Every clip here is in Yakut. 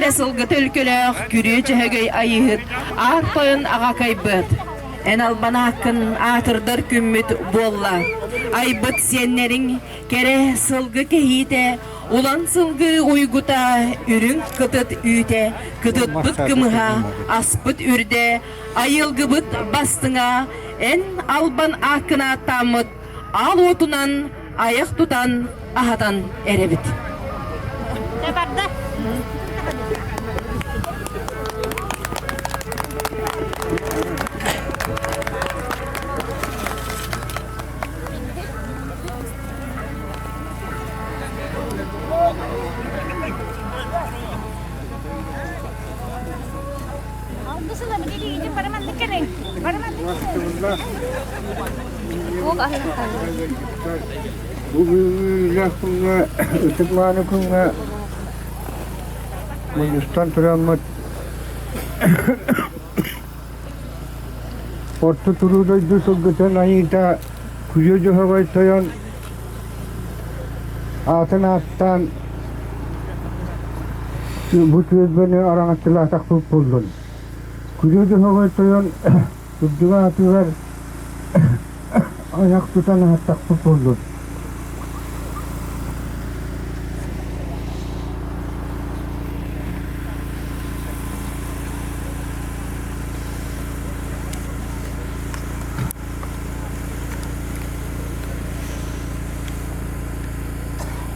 Кэрэ сылгы төлкөлөөх күрүө дьөһөгөй айыыһыт аар тойон аҕакайбыт. Эн албан ааккын аатырдар күммүт буолла. Айбыт сиэннэриҥ кэрэ сылгы кэһиитэ, улан сылгы уйгута, үрүҥ кытыт үүтэ, кытыппыт кымыһа, аспыт үрдэ, айылгыбыт бастыҥа, эн албан ааккын ааттааммыт аал уотунан айах тутан аһатан эрэбит. Барда. Бу бүгүҥҥү күҥҥэ ытык мааны күҥҥэ мунньустан тураммыт Орто туруу дойду сылгытын айыыта Күдьү Дьөһөгөй тойон аатын ааттаан бу түөлбэни араҥаччылаатахпыт буоллун. Күдьү Дьөһөгөй тойон үрдүк аатыгар айах тутан аһаттахпыт буоллун.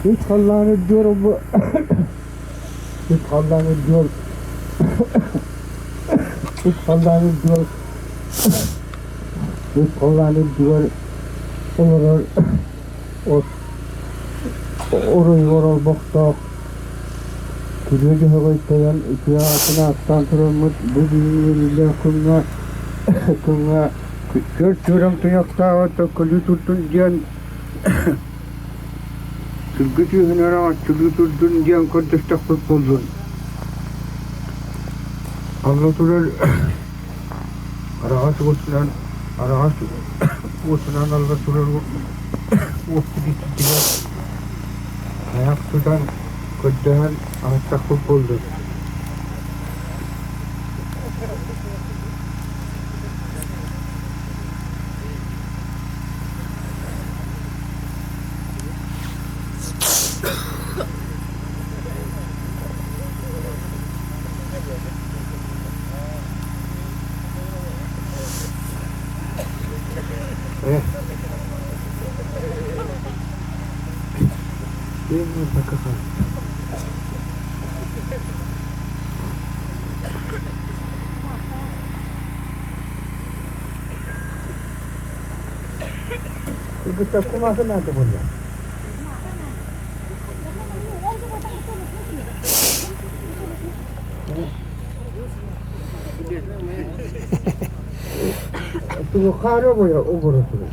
Үс халлаан үрдүгэр үс халлаан үрдүгэр үс халлаан үрдүгэр үс халлаан үрдүгэр олорор от оройугар олбохтоох күрүө дьөһөгөй тойон үтүө аатын ааттаан тураммыт бу бүгүҥҥү күҥҥэ күҥҥэ түөрт түөрэҥ туйахтааҕы төккөлүү турдун диэн Сылгы түөһүн араҥаччылыы турдун диэн көрдөстөхпүт буоллун. Алла турар араҕас уотунан араҕас уотунан алла турар уоппут иччитигэр айах тутан көрдөһөн аһаттахпыт буоллун. Кыргыттар кумаахы наада буолла. Тугу хаара бойа оборо турар.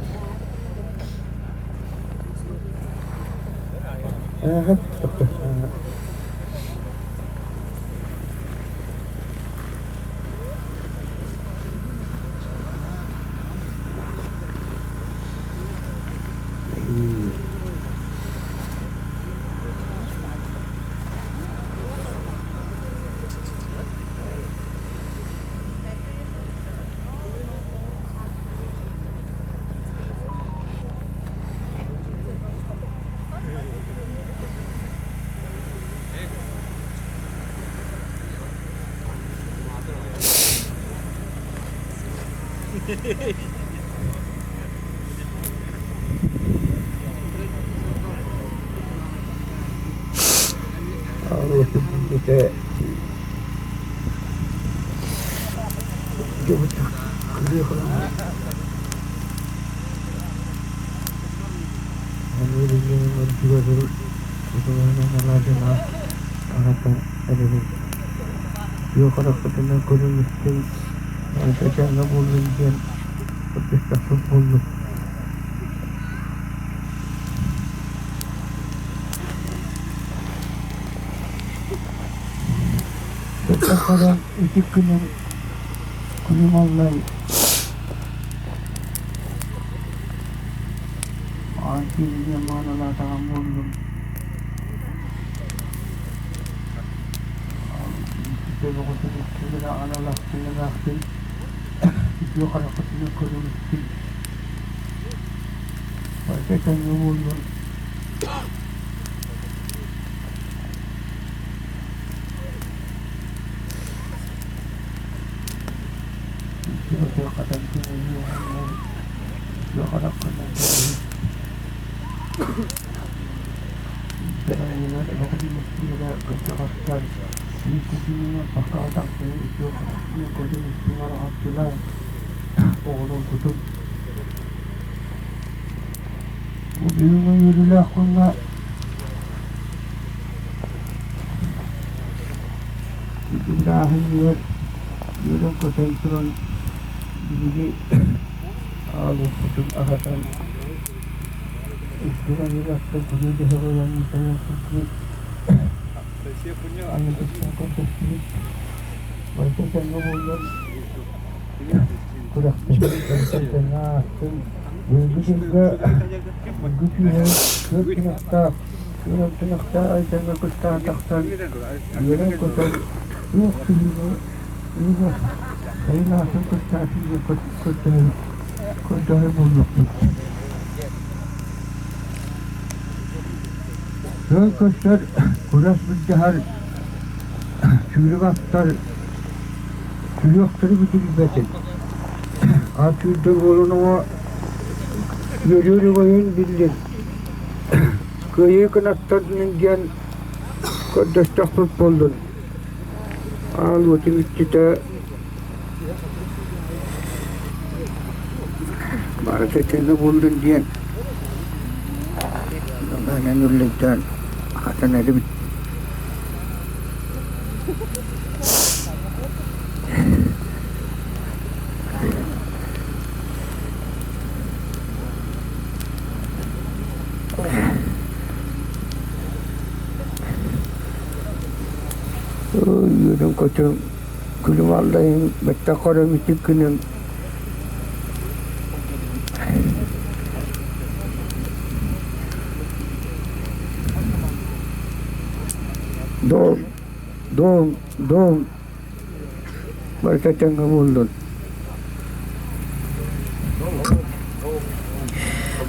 Харахпытынан көрөн истэн Этэҥҥэ буоллун диэн көрдөспөппүт буоллун. Сахаран ити күнүм күнүм аллай аан кииринэ маанылаатаҕым буоллум. Илгэ бөҕөтүн икки гына аналахтын эмээхсин үтүө хараххытынан көрөн истиҥ. Барыта этэҥҥэ буоллун. Үтүө хатан күнү үтүө хараххынан көрүҥ. Бэрэйинэн эбэҕэ кырдьаҕастар оҕолоргутун Бу бүгүҥҥү үөрүүлээх күҥҥэ үтүрээһинигэр үөрэн-көтөн туран биһиги аалыахпытын аһатан үрдүк айыылартан күнү дьөһөгөйөн тойон Тыал көстөр, күрэс былдьаһар, сүүрүк аттар сүһүөхтэрэ бүтүрүйбэтин. Ат сүүрдэр буолан оҕо үөрүү өрөгөйүн биллин. Кыайыы кынаттардын диэн көрдөстөхпүт буоллун. Аал уотун иччитэ Барыта этэҥҥэ буоллун диэн Романан Үрлэйдээн хатан эрэбит. Үөрэн-көтөн Күлүм аллайын бэттэх көрөмүтүк күнүм Дом, дом, дом барыта тэҥҥэ буоллун.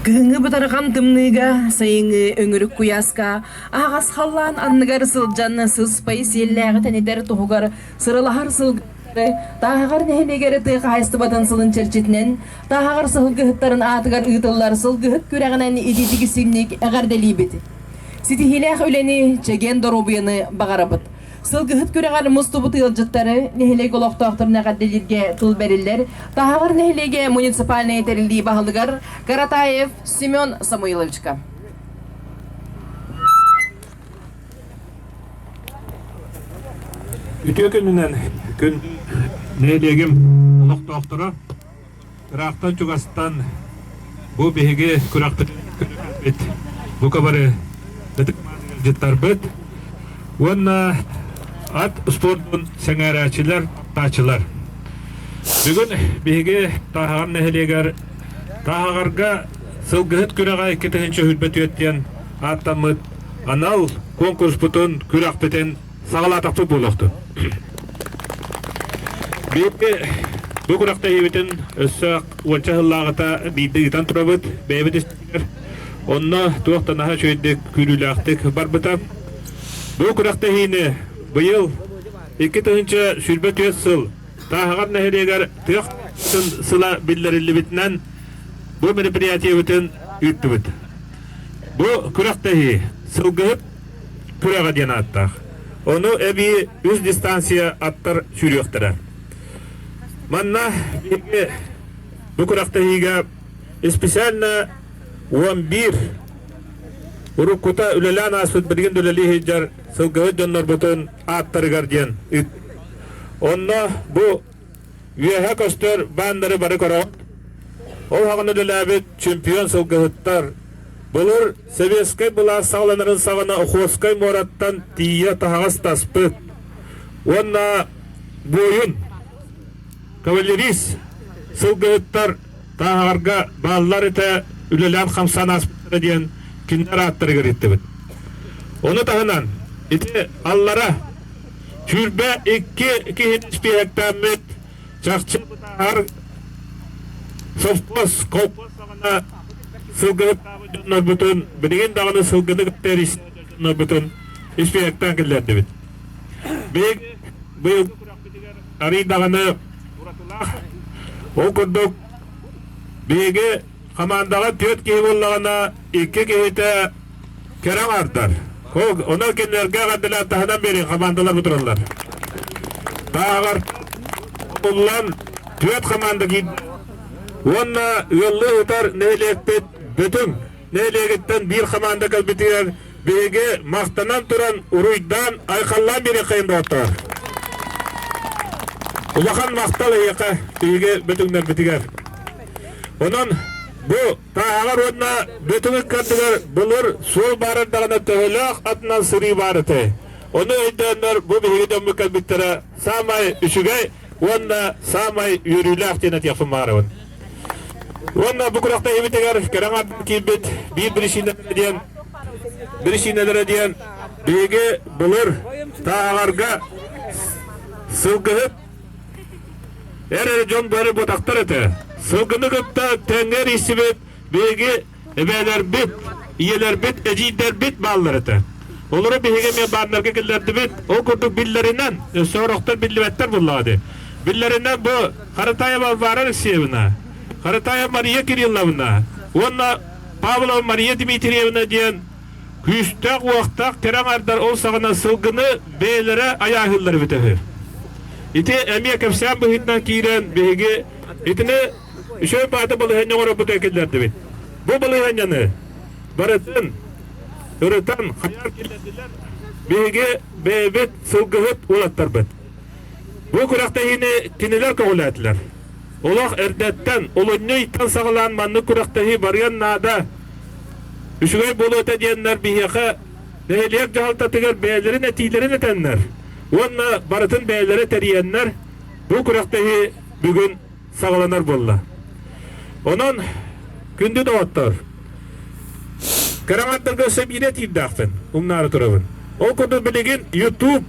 Кыһыҥҥы бытарҕан тымныыга, сайыҥҥы өҥүрүк куйааска Аһаҕас халлаан анныгар сылдьан сыспай сиэллээҕи тэнитэр туһугар сыралаһар сылгыһыттары Тааһаҕар нэһилиэгэр тыа хаһаайыстыбатын сылын чэрчитинэн Тааһаҕар сылгыһыттарын аатыгар ыытыллар сылгыһыт күрэҕинэн ититик-истиҥник эҕэрдэлиибит. Ситиһиилээх үлэни, чэгиэн доруобуйаны баҕарабыт. Сылгыһыт күрэҕэр мустубут ыалдьыттары нэһилиэк олохтоохторун эҕэрдэлииргэ тыл бэриллэр Тааһаҕар нэһилиэгэ муниципальнай тэриллии баһылыгар Каратаев Семен Самуиловичка. Үтүө күнүнэн күн нэһилиэгим олохтоохторо ыраахтан чугастан бу биһиги күрэхпит бука бары ытык ыалдьыттарбыт уонна ат спордун сэҥээрээччилэр, тааччылар. Бүгүн биһиги Тааһаҕар нэһилиэгэр Тааһаҕарга Сылгыһыт күрэҕэ 2024 диэн ааттаммыт анал куонкуруспутун, күрэхпитин саҕалаатахпыт буолуохтун. Биһиги бу күрэхтэһиибитин өссө уонча сыллааҕыта биирдэ ыытан турабыт, бэйэбит истигэр. Онно туох да наһаа үчүгэйдик, күүрүүлээхтик барбыта. Бу күрэхтэһиини быйыл 2024 сыл Тааһаҕар нэһилиэгэр тыа сыла биллэриллибитинэн бу мероприятиебытын ыыттыбыт. Бу күрэхтэһии сылгыһыт күрэҕэ диэн ааттаах. Ону эбии үс дистанция аттар сүүрүөхтэрэ. Манна биһиги бу күрэхтэһиигэ специально 11 уруккута үлэлээн ааспыт билигин да үлэлии сылдьар сылгыһыт дьоннорбутун ааттарыгар диэн ыыт. Онно бу үөһэ көстөр бааннары бары көрөҕүт. Ол хаҕына үлэлээбит чемпион сылгыһыттар былыр советскай былаас саҕаланарын саҕана Охотскай муораттан тиийэ таһаҕас таспыт уонна буойун кавалерист сылгыһыттар Тааһаҕарга бааллар этэ үлэлээн хамсаан ааспыттара диэн кинилэр ааттарыгар ыыттыбыт. Ону таһынан ити аллара. 22 киһини испииһэктээммит чахчы бытааһар совхоз, колхоз саҕана сылгыһыттаабыт дьоннорбутун, билигин даҕаны сылгыны кытта дьоннорбутун испииһэктээн киллэрдибит. Биһиги быйылгы күрэхпитигэр арыый даҕаны уратылаах. Ол курдук биһиги хамаандаҕа түөрт киһи буоллаҕына, икки киһитэ кэрэ аҥаардар. Онон кинилэргэ эҕэрдэлээн таһынан биэриҥ хамаандалар бу тураллар. Тааҕар буллан түөрт хамаанда киирдэ. Уонна ыаллыы утар нэһилиэкпит Бөтүҥ нэһилиэгиттэн биир хамаанда кэлбитигэр биһиги махтанан туран уруйдаан айхаллаан биэриэххэйин доҕоттоор. Улахан махтал эйиэхэ биһиги бөтүҥнэрбитигэр. Онон бу Тааһаҕар уонна Бөтүҥ ыккардыгар былыр суол баар эрдэҕинэ төһөлөөх атынан сырыы баар этэй? Ону өйдөөннөр бу биһиги дьоммут кэлбиттэрэ саамай үчүгэй уонна саамай үөрүүлээх диэн этиэхпин баҕарабын. Уонна бу күрэхтэһиибитигэр кэрэ аҥаардар киирбит биир биричиинэлэрэ диэн биричиинэлэрэ диэн биһиги былыр Тааһаҕарга сылгыһыт Эр эрэ дьон бары ботахтар этэ. Сылгыны кытта тэҥҥэ эрийсибит биһиги эбээлэрбит, ийэлэрбит, эдьиийдэрбит бааллар этэ. Олору биһиги эмиэ бааннарга киллэрдибит. Ол курдук биллэринэн, өссө сорохтор биллибэттэр буоллаҕа дии. Биллэринэн бу Харытаева Варвара Алексеевна, Харытаева Мария Кирилловна уонна Павлова Мария Дмитриевна диэн күүстээх-уохтаах кэрэ аҥардар ол саҕана сылгыны бэйэлэрэ айааһыыллар эбитэ үһү. Ити эмиэ кэпсээн быһыытынан киирэн биһиги итини үчүгэй баата балаһыанньа оҥорорбутугар киллэрдибит. Бу балаһыанньаны барытын ырытан хайаан киллэрдилэр биһиги бэйэбит сылгыһыт уолаттарбыт. Бу күрэхтэһиини кинилэр көҕүлээтилэр. Олох эрдэттэн, олунньу ыйтан саҕалаан маннык күрэхтэһии барыан наада. Үчүгэй буолуо этэ диэннэр биһиэхэ нэһилиэк дьаһалтатыгар бэйэлэрин этиилэрин этэннэр уонна барытын бэйэлэрэ тэрийэннэр бу күрэхтэһии бүгүн саҕаланар буолла. Онон, күндү доҕоттор, кыраҥардарга өссө биирэ этиирдээхпин, умнаары турабын. Ол курдук билигин YouTube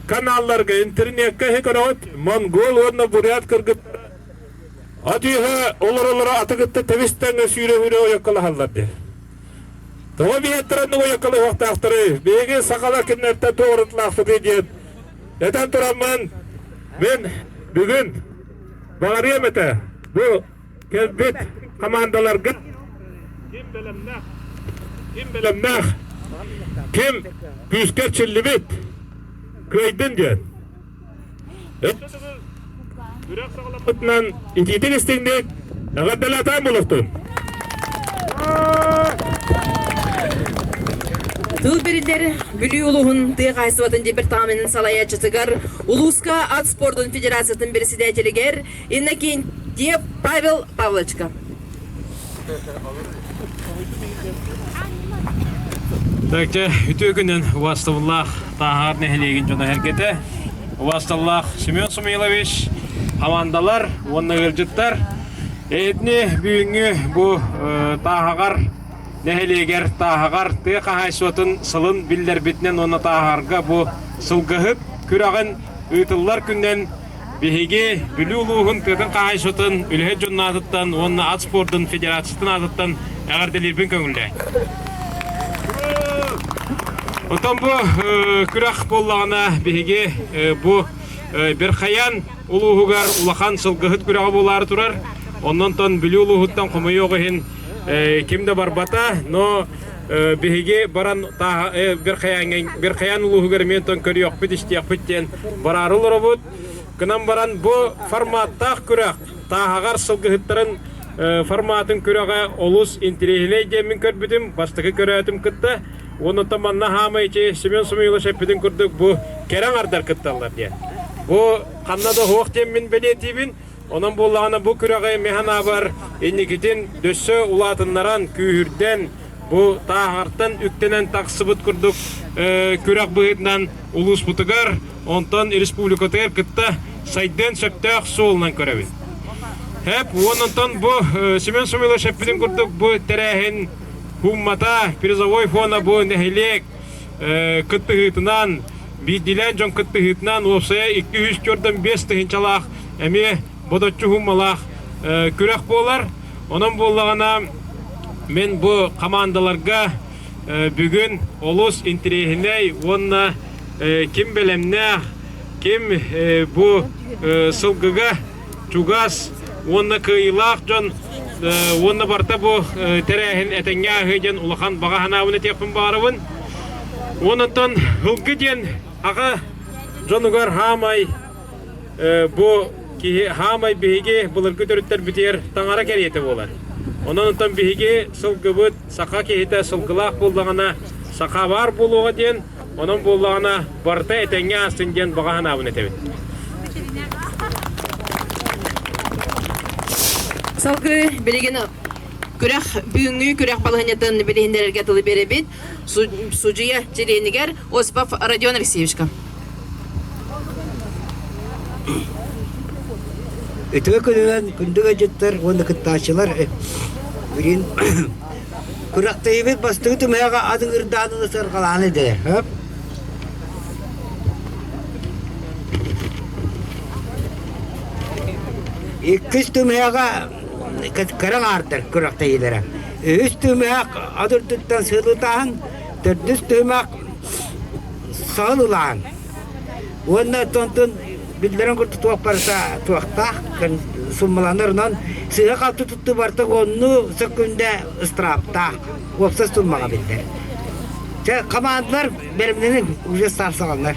каналларга, интернеккэ иһи көрөҕүт, монгол уонна бурят кыргыттара ат үөһэ олоролоро аты кытта тэбис-тэҥҥэ сүүрэ-сүүрэ ойокколоһаллар дии. Тоҕо биһиэттэр оннук ойокколоһуохтаахтарый? Биһиги сахалар кинилэртэн туох уратылаахпытый диэн этэн тураммын, мин бүгүн баҕарыам этэ бу кэлбит хамаандаларга ким бэлэмнээх, ким бэлэмнээх, ким күүскэ эрчиллибит, кыайдын диэн. Күрэх саҕаламмытынан итиитик истиҥник эҕэрдэлээтэ буолуохтун! Тыл бэриллэр Бүлүү улууһун тыа хаһаайыстыбатын департаменын салайааччытыгар, улууска ат спордун федерациятын председателигэр Иннокентьев Павел Павловичка. Так, дьэ, үтүө күнүн убаастабыллаах Тааһаҕар нэһилиэгин дьоно эргэтэ, убаасталлаах Семен Сумилович, хамаандалар уонна ыалдьыттар. Эһитини бүгүҥҥү бу Тааһаҕар нэһилиэгэр Тааһаҕар тыа хаһаайыстыбатын сылын биллэрбитинэн уонна Тааһаҕарга бу сылгыһыт күрэҕин ыытыллар күнүнэн Биһиги Бүлүү улууһун тыатын хаһаайыстыбатын үлэһит дьонун аатыттан уонна ат спордун федерациятын аатыттан эҕэрдэлиирбин көҥүллээҥ. Оттон бу күрэх буоллаҕына биһиги бу Берхаян улууһугар улахан сылгыһыт күрэҕэ буолаары турар. Оннонтон Бүлүү улууһуттан хомойуох иһин ким да барбата, но биһиги баран Берхаян улууһугар эмиэ онтон көрүөхпүт, истиэхпит диэн бараары олоробут. Гынан баран бу форматтаах күрэх Тааһаҕар сылгыһыттарын форматын күрэҕэ олус интириэһинэй диэммин көрбүтүм, бастакы көрөөтүм кытта. Уонна манна хаамай ити Семен Самуилович эппитин курдук бу кэрэ аҥардар кытталлар диэн. Бу ханна да суох диэммин бэлиэтиибин. Онон буоллаҕына бу күрэҕи мин санаабар инникитин өссө улаатыннаран, күүһүрдэн, бу Тааһаҕартан үктэнэн тахсыбыт курдук күрэх быһыытынан улууспутугар, онтон республикатыгар кытта сайдыан сөптөөх суолунан көрөбүн. Хэп, уоннантан бу Семен Самойлович эппитин курдук бу тэрээһин куммата, призовой фона бу нэһилиэк кыттыһыытынан. биирдиилээн дьон кыттыһыытынан уопсайа 245 тыһыынчалаах эмиэ бодоччу уһуммалаах күрэх буолар. Онон буоллаҕына мин бу хамаандаларга бүгүн олус интэриэһинэй уонна ким бэлэмнээх, ким бу сылгыга чугас уонна кыайыылаах дьон уонна барыта бу тэрээһин этэҥҥэ ааһыы диэн улахан баҕа санаабын этиэхпин баҕарабын. Онтон һылгы диэн аҕа дьонугар хаамай бу киһи хаамай биһиги былыргы төрүттэрбитигэр таҥара кэриэтэ буолар. Онон онтон биһиги сылгыбыт саха киһитэ сылгылаах буоллаҕына саха баар буолуоҕа диэн Онон буоллаҕына, барыта этэҥҥэ аастын диэн баҕа санаабын этэбин. Салгыы билигин күрэх бүгүҥҥү күрэх балаһыанньатын билиһиннэрэргэ тылы биэрэбит. Судьуйа чилиэнигэр Осипов Родион Алексеевичка. Үтүө күнүнэн күндү ыалдьыттар уонна кыттааччылар билигин Күрэхтэһиибит бастакы түмэҕэ атын ырдаанын сырҕалаан этэ. Иккис түмэҕэ кыра аҥаардар күрэхтэһиилэрэ. Үһүс түмэх ат үрдүттэн сыалытааһын, төрдүс түмэх саҕын ылааһын. Уонна онтон биллэрин курдук туох барыта туохтаах суммаланар онон сыыһа-халты туттуу барыта уоннуу сөкүүндэ ыстырааптаах уопсай суммаҕа биллэр. Чэ, хамаандалар бэлэмнэнин уже сарсаҕаллар.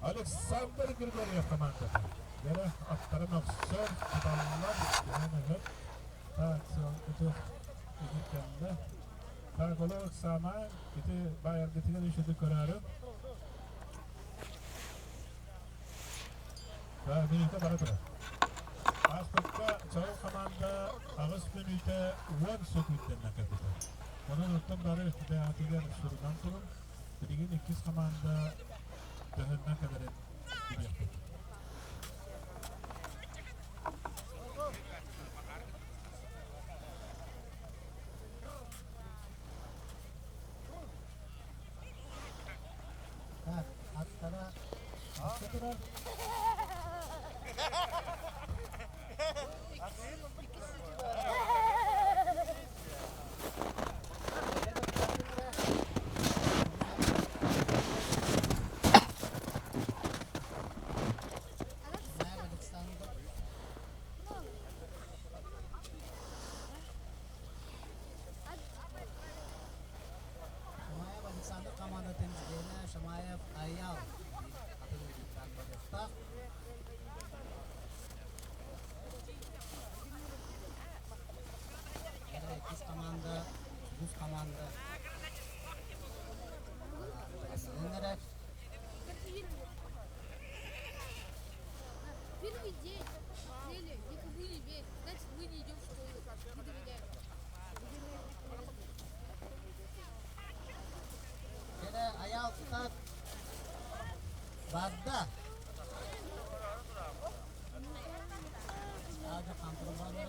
Александр Григорьев командата. Бэрэ аттарын охсор, туталлар, түһэн Так, ытых кэллэ. Так, олор ыксаамаан, ити баайаргытыгар үчүгэй көрөөрү. Так, мүнүүтэ бара турар. Ааспыкка Чаҕыл хамаанда 8 мүнүүтэ 10 сөкүүндэннэ кэлбитэ. Онон оттон бары бэйэҕитигэр сурунан турун. Билигин иккис хамаанда төһөннөн кэлэрин билиэхпит. Шамаев Александр командатын чилиэнэ Шамаев Айал атын ыйытыктаан барыахтаах. Иккис команда, үс команда эрэр. Первый день ели, никому не верь. Значит, мы не идем в школу. Не доверяем. Кэрэ Айаал сытар барда. Аада хантырбаны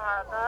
Чугаһаата.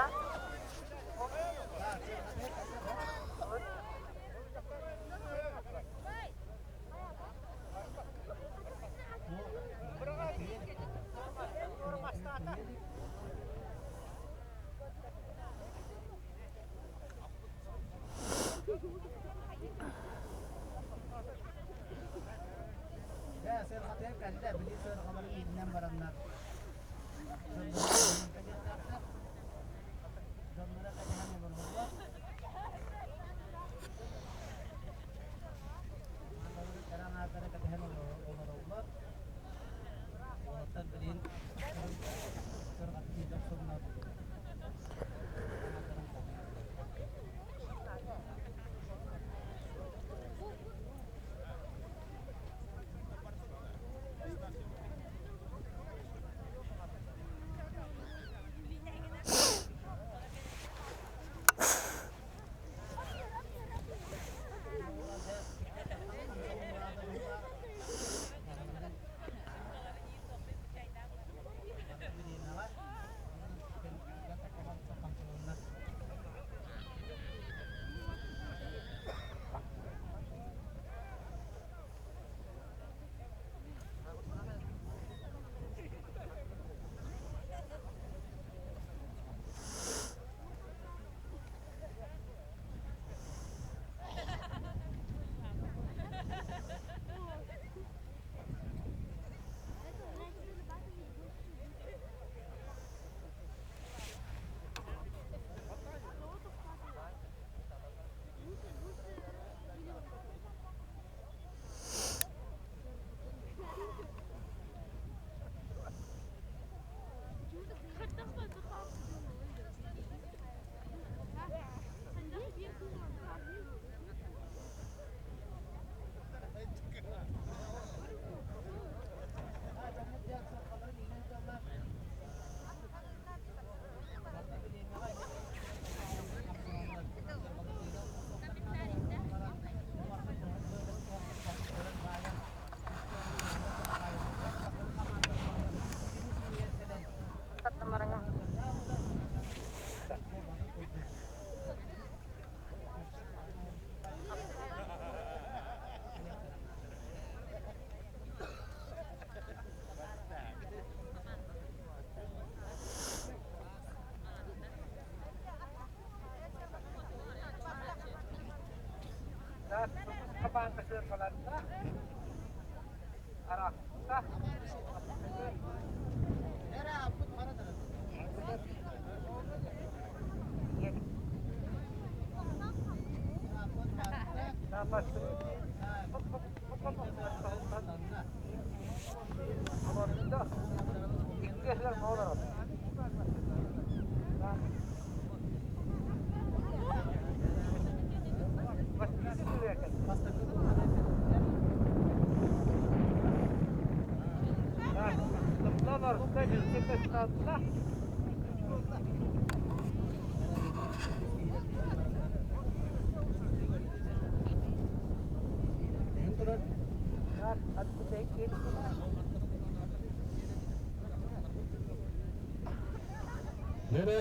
Дьэрэ,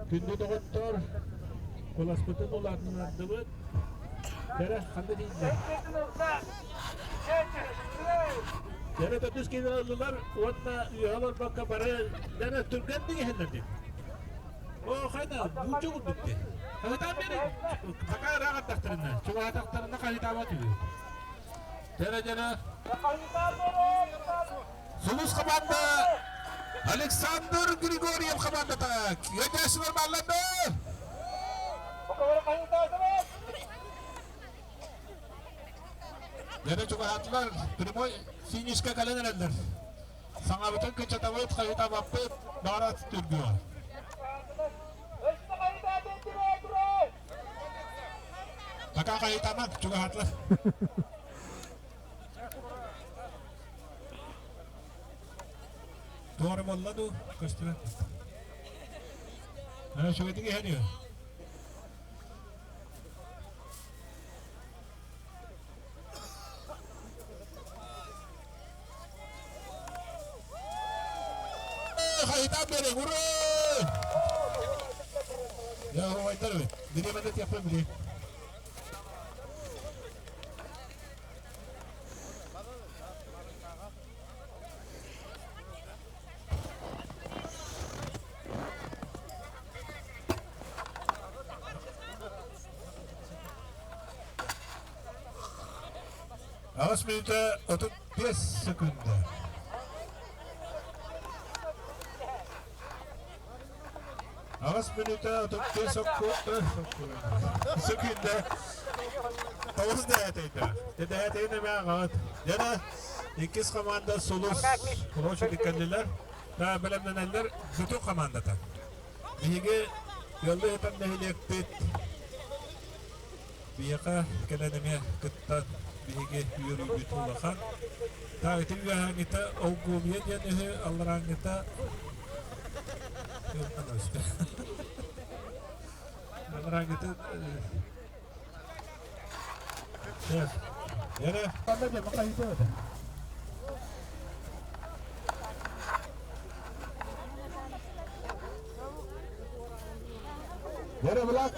күндү доҕоттор, куласпытын улаатыннардыбыт. Дьэрэ, ханна тиийдэ? Дьэрэ төрдүс киһини ыллылар уонна үөһэ олорбокко бары дьэрэ түргэнник иһэллэр диэн. Оо, хайда, нуучча курдук диэн. Хаһытаан биэрин, пока ыраах ардахтарына, чугаһатахтарына хаһытаабат үһү. Дьэрэ, дьэрэ. Сулус команда Александр Григорьев командата. Киэдээсилэр бааллар Дьэрэ чугаһаатылар, прямой финишка кэлэн эрэллэр. Саҥабытын кыччатабыт, хайытабаппыт, баара түргүө. Пока хайытаман, чугаһаатылар. Туора буолла дуу, көстүбэт. Үчүгэйдик иһэн үһү. Хайытаан берең, ура! Я оһуобайдар эбит. Бириэмэтэ тиэхпин билиим. Аҕыс мүнүүтэ 35 секунда. Аҕыс мүнүүтэ 35 секунда. Тоҕус дэһээтэйдэ. Дэһээтэйин эмэ аҕаҕыт. Дьэ иккис команда Сулус Короче кэллилэр. Бэлэмнэнэллэр бүтүн командата. Биһиги ыаллыы сытар нэһилиэкпит биһиэхэ кэлэн эмиэ кыттан биһиги үөрүүбүт улахан. Так, ити үөһээҥҥитэ Олгуобуйа диэн үһү, алларааҥҥыта Алларааҥҥыта Эрэ, ханна диэн махайыта этэ. Эрэ, былаах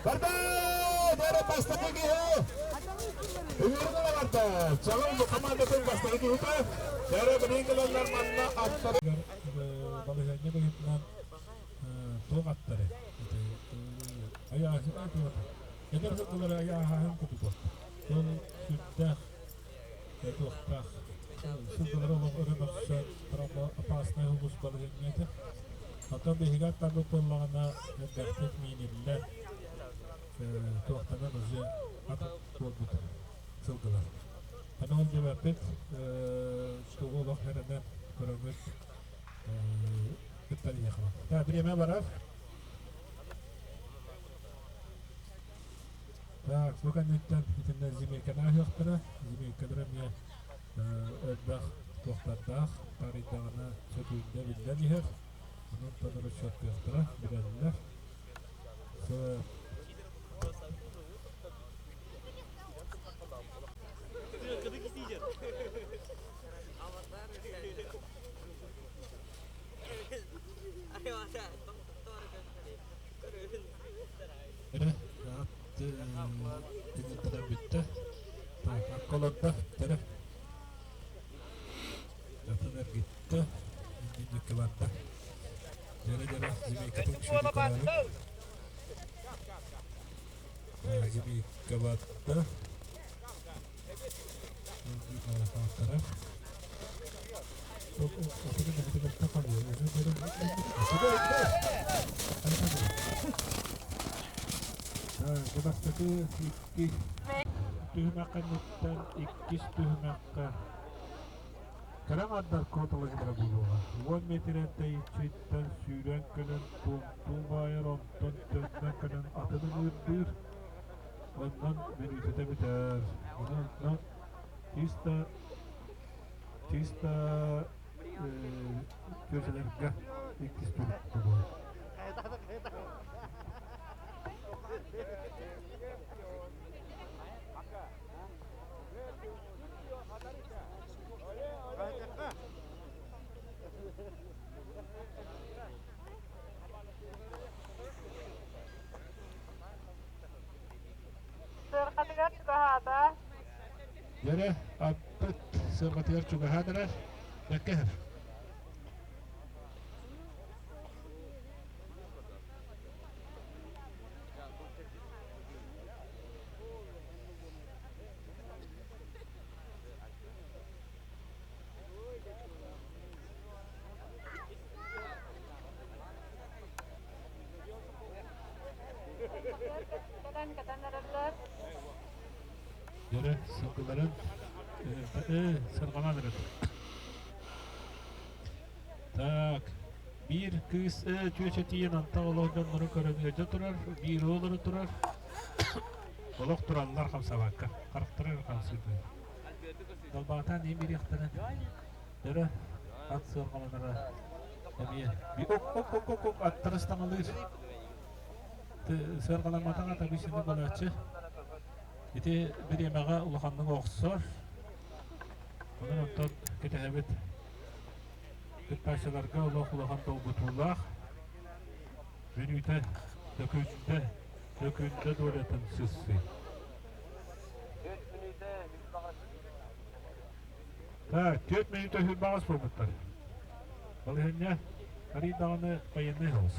Барда! Эрэ бастакы киһи! Ыҥырыгы барда! Чаҕыл командатын бастакы киһитэ. Эрэ билин кэлэллэр манна аттары. Балаһыанньа быһыытынан туох аттары эдэр сылгылары айааһааһын курдук ол сүрдээх туохтаах сылгылары олох өрө мөхсөн опасная улус балаһыанньа этэ оттон биһиги аттарбыт буоллаҕына элбэхтик мииниллэн туохтанан уже ат буолбут сылгылар аны ол диэбэппит тугу олох эрэнэн көрөммүт Кыттан иһиэхэ. Так, время барар. Так, бу кэнниттэн итиннэ зимейканы аһыахтара. Зимейкалара эмиэ элбэх туохтардаах, таарыйдаҕына сөтүүндэ биллэн иһэр. Онон толору счеттыахтара, билэллэр. Эрэ тыҥырданан бүттэ. Так, акка олордо, тэрэ. Атын эргиттэ, иннин диэки барда. Дьэрэ-дьэрэ, змейкатын үксүүтү көрөөрү. Змейка барда. Бастакы икки түһүмэх кэнниттэн иккис түһүмэххэ кыра аҥардар куоталаһыылара буолуоҕа. Уон миэтэрэ тэйиччиттэн сүүрэн кэлэн туомтуу баайар, онтон төннөн кэлэн атын ыҥыырдыыр. Онон мүнүүтэтэ бүтэр. Онон чисто чисто түөсэлэргэ иккис турук буолуо. Сыарҕатыгар чугаһаата. Дьэрэ, аппыт сыарҕатыгар чугаһаан эрэр. Бэккэһэр. Кэлэн кэтэн эрэллэр. Дьэрэ, сылгыларын сырҕанан эрэр. Так, биир кыыс чүөчэ тиийэн антах олох дьоннору көрөн ыалдьа турар, биир уоллары турар. Олох тураллар хамсаабакка, харахтара эрэ хамсыыр. Далбаатаан иһин бириэхтэрэ. Дьэрэ, ат сыарҕаланара эмиэ ок-ок-ок-ок аттара ыстаҥалыыр. Сыарҕаламматах ата бисини балааччы. Ити бириэмэҕэ улаханнык охсор. Онон оттон кэтэһэбит. Кыттааччыларга олох улахан долгутуулаах мүнүүтэ төкүндэ, төкүндэ дуолатын сыссы. Так, 4 мүнүүтэ хүрбаҕас буолбуттар. Балаһыанньа арый даҕаны военный хаос.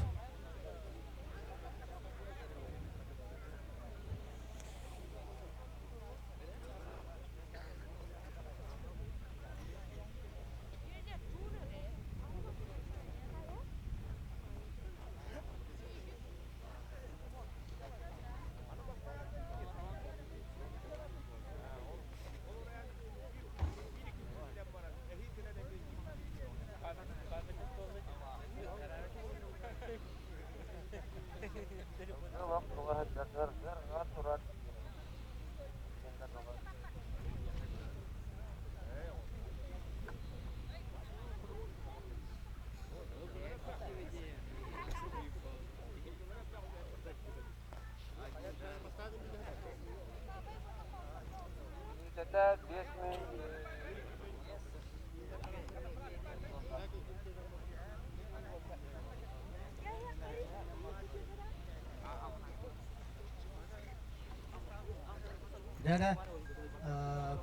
Дьэ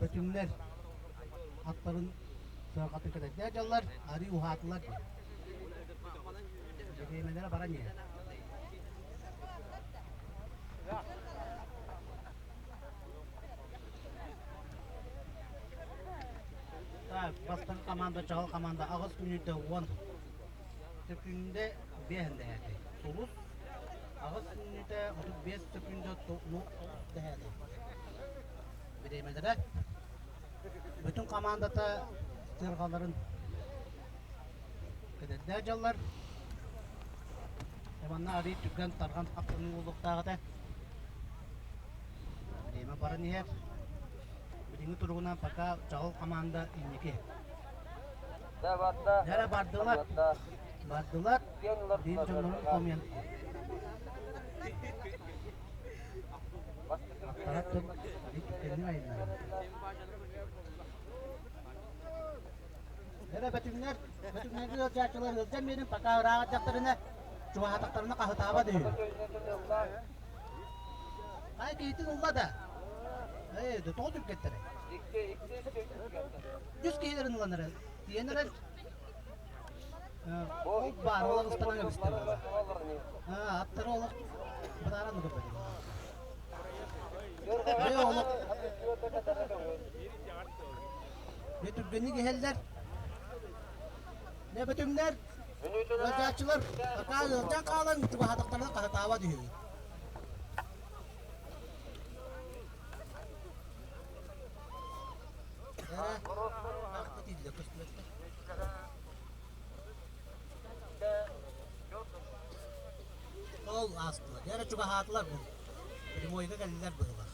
бөтүҥнэр аттарын сыарҕатын кэтэрдэ дьаллар, арыы уһаатылар диэн. Бириэмэлэрэ баран иһэр. Так, бастакы команда, чаҕыл команда аҕыс мүнүүтэ уон сөкүүндэ биэһин дэһээтэй. Сулус аҕыс мүнүүтэ 35 сөкүүндэ дэһээтэй. Бириэмэлэрэ бүтүн командата сыарҕаларын кэтэрдэ дьаллар. Манна арыый түргэн тарҕан хаптаныы буолуохтаах этэ. Бириэмэ баран иһэр. Билиҥҥи туругунан пока Чаҕыл команда инники. Дьэ бардылар. Бардылар. Биир дьоннорун хомуйан. Аттара тыл арыый түргэнник айаннаан. Эрэ бөтүҥнэр, бөтүҥнэргэ ыалдьааччылар ыалдьан биэрин пока ырааҕырдахтарына, чугаһаатахтарына хаһытаабат үһү. Хайа киһитин ылла да? Ээ, тоҕо түргэттэрэй? Үс киһилэрин ылан эрэр. Тиийэн эрэр. Ол баар, ол ыстанан кэбистэ. Аттары олох бытааран да көрбөтүм. Ээ, олох Дьэ түргэнник иһэллэр. Дьэ бөтүҥнэр, ыалдьааччылар пока ыалдьан хаалан чугаһаатахтарына хаһытаабат үһү. Эрэ, ахта тиийдилэ көстүбэттэр. Ол аастылар. Дьэ эрэ чугаһаатылар бу. Прямойга кэллилэр быһыылаах.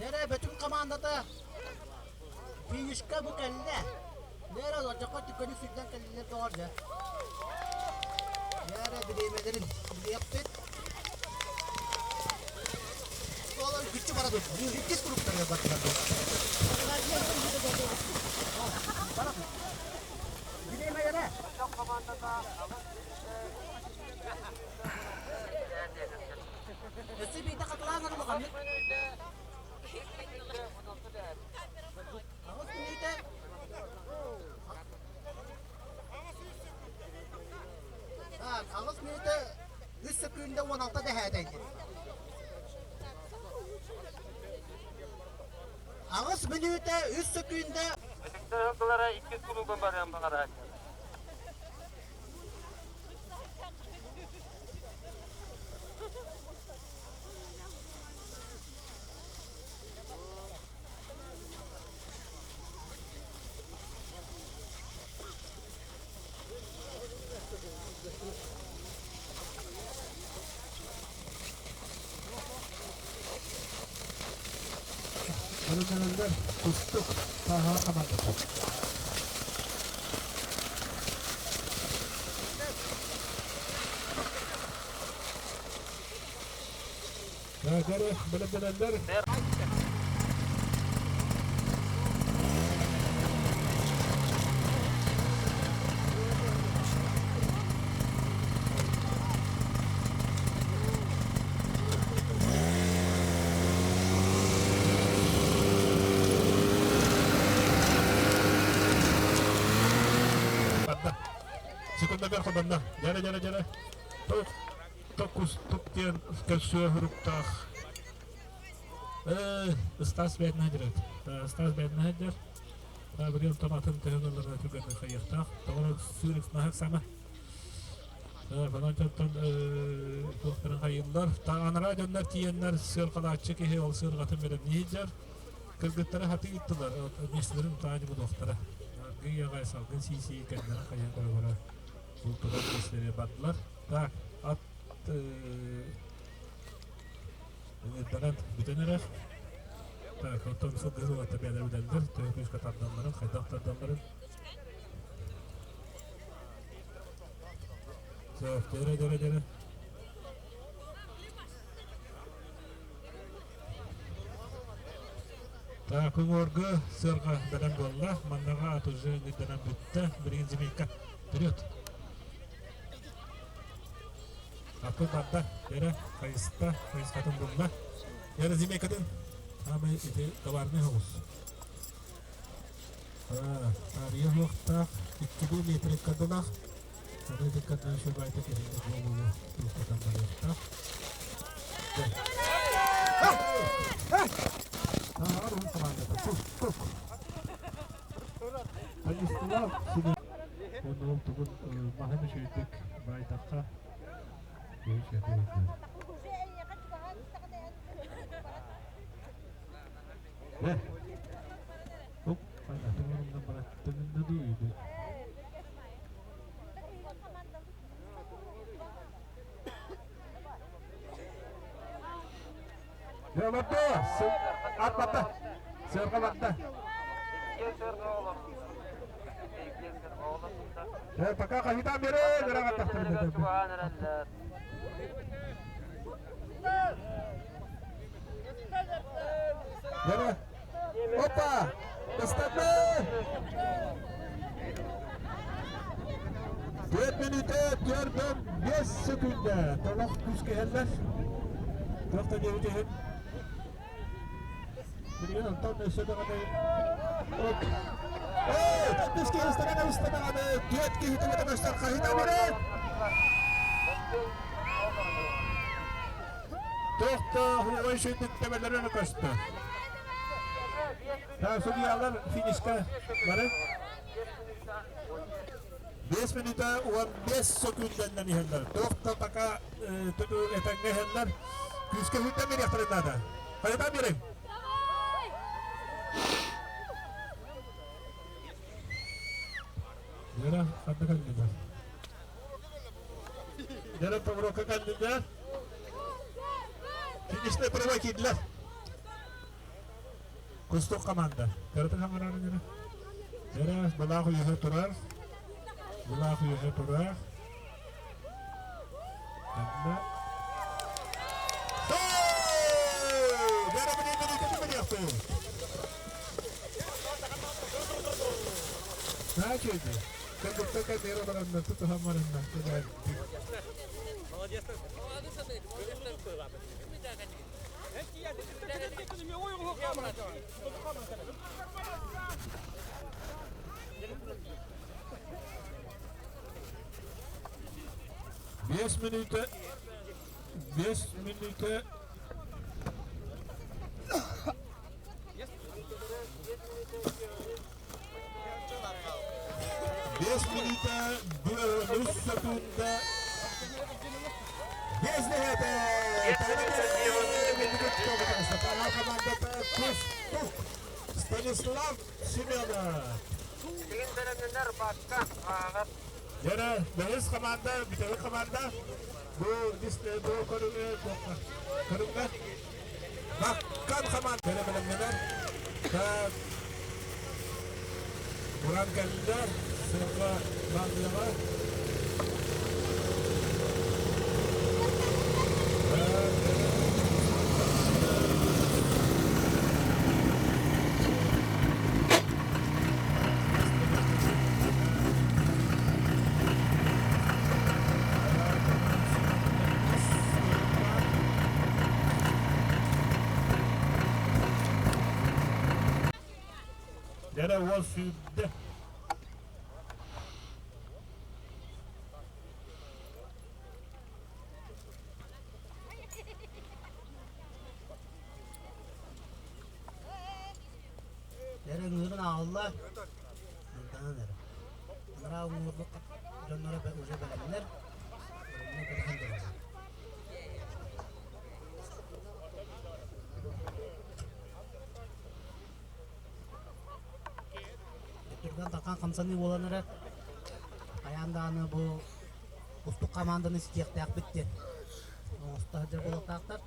Нэрэ Бөтүҥ командата финишка бу кэллэ. Нэрэ олордоххо түккөнү сирдэн кэллилэр доҕор дьэ. Нэрэ бириэмэлэрин билиэхпит. Олор күччү бара тут. Иккис кругтарга бардылар. Бара тут. Бириэмэлэрэ. Өссө биирдэ хатылаан арылҕаммыт. Аҕыс мүнүүтэ. Так, аҕыс мүнүүтэ үс сөкүүндэ 16 дэһээтэйди. Аҕыс мүнүүтэ үс сөкүүндэ. Ытыктыһыллара иккис кулууба барыан баҕарааччы. Көрүҥнэринэн кустук сааһа хамандата. Дьэ, бэлэмнэнэллэр. Секундамер хабанна. Дьэрэ, дьэрэ, дьэрэ. Тук, токус, тук диэн көрсүө хуруктаах. Ыстаас бэйэтин хадырат. Ыстаас бэйэтин хадыр. Билиэн томатын төһөн ылларына түргэнник хайыахтаах. Тоҕо сүүрүк наһык сама. Онон туохтарын хайыыллар. Анараа дьоннор тиийэннэр сыарҕалааччы киһи ол сыарҕатын бэлэмнии сылдьар. Кыргыттары хатыы ыыттылар, миэстэлэрин утаанньы булуохтара. Аргыый аҕай салгын сии-сии кэннэрин хайыһан көрө-көрө бултулар миэстэлэри бардылар. Так, ат ыҥырданан бүтэн эрэр. Так, оттон сылгы уолаттар бэйэлэрэ билэллэр, төһө күүскэ тардалларын, хайдах тардалларын. Сөп, дьэрэ, дьэрэ, дьэрэ. Так, уҥуоргу сыарҕа бэлэм буолла. Маннаҕа ат уже ыҥырданан бүттэ. Билигин змейка. Вперед! Аппыт барда. Эрэ, хайыста, хайысхатын булла. Эрэ змейкатын. Аамай ити товарный соҕус. Таарыйа суохтаах, иккилии метр ыккардылаах. Аны ыккардынан шөбайта киһини буолууну туохтатан барыахтаах. Тааҕар уһун командата тук Станислав Уонна ол тугун маһын үчүгэйдик баайдахха киһи үчүгэйдик Оп, атын бараттыгында дуу Олорду, ат батта, сыарга батта. Пока капитан бери, Опа! Бастакы! 4 мүнүүтэ 45 секунда. Толох күүскэ иһэллэр. Туох да диэбит иһин. Билигин онтон өссө даҕаны Төрдүс киһи ыстанан ыста даҕаны түөрт киһи түмэтэ көстөр хаһыта бары. Туох да хуой сүндүк төбөлөрө көстө. Судьялар финишка бары. 5 минута 15 секундэннэн иһэллэр. Туох да пока этэҥҥэ иһэллэр. Күүскэ сүүрдэн биэриэхтэрин наада. Хайатаан биэриҥ. Вера, ханна кэллилэр? Вера Павловка кэллилэр. Финишный прямой киирдилэр. Кустук команда. Көрөтө хаҥарарын эрэ. Эрэ былаах үөһэ турар. Былаах үөһэ турар. Манна 5 мүнүүтэ 5 мүнүүтэ 5 мүнүүтэ 3 секунда 5 нэһиэтэ Кустук Станислав Семенов Дьэ, бэһис команда, бүтэһик команда. Бу бу көрүҥэ көрүҥэ Баккан команда бэлэмнэнэр. Так, Уран кэллэ, сыарга бааллыаҕа. Дьэрэ уол сүүрдэ. Эрэ ыҥыырын аҕалла, мырданан эрэ. Анараа уҥуорбут дьонноро уже бэлэмнэр, онно кэтэһэн тураллар. Түргэн тархан хамсаныы буолан эрэр. Хайаан даҕаны бу кустук хамаанданы ситиэхтээхпит диэн оҥосто сылдьар буолуохтаахтар.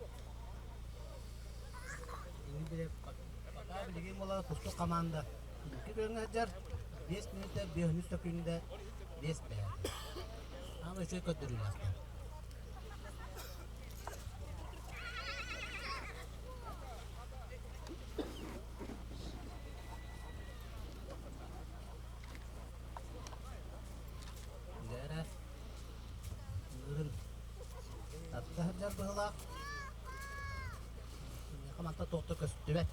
Пока билигин буола кустук хамаанда инники күөҥҥэ сылдьар. 5 мүнүүтэ 5 сөкүүндэ 5 бэһээтэ. Аан үчүгэй көрдөрүүлээхтэр. Дээрэ ыырын тарда сылдьар быһыылаах. Миэхэ манта туох да көстүбэт.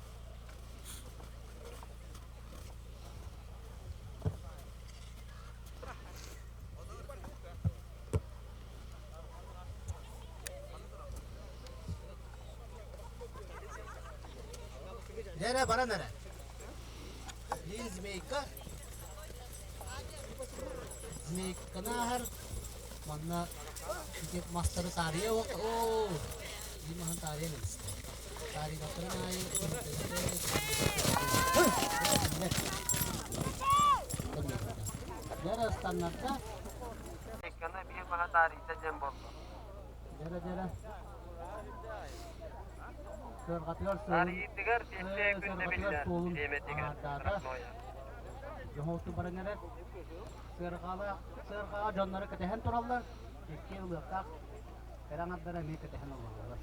Дээрэ баран эрэ. Биир змейка Змейканы ааһар манна ити мастары таарыйа оо биир маһын таарыйан эбистэ. Таарыйбаттарын аайы Дьэрэ ыстаннарда. Змейканы биир маһа таарыйда диэн буолла. Дьэрэ дьэрэ. Сыарҕатыгар суолун Таарыйыытыгар биэстэ күндэ сыарҕатыгар биллэр суолун бириэмэтигэр аһардаата. Дьоһооту баран эрэр. Сыарҕалаах сыарҕаҕа дьонноро кэтэһэн тураллар. Икки ылыахтаах кэрэ аҥардара эмиэ кэтэһэн олороллор.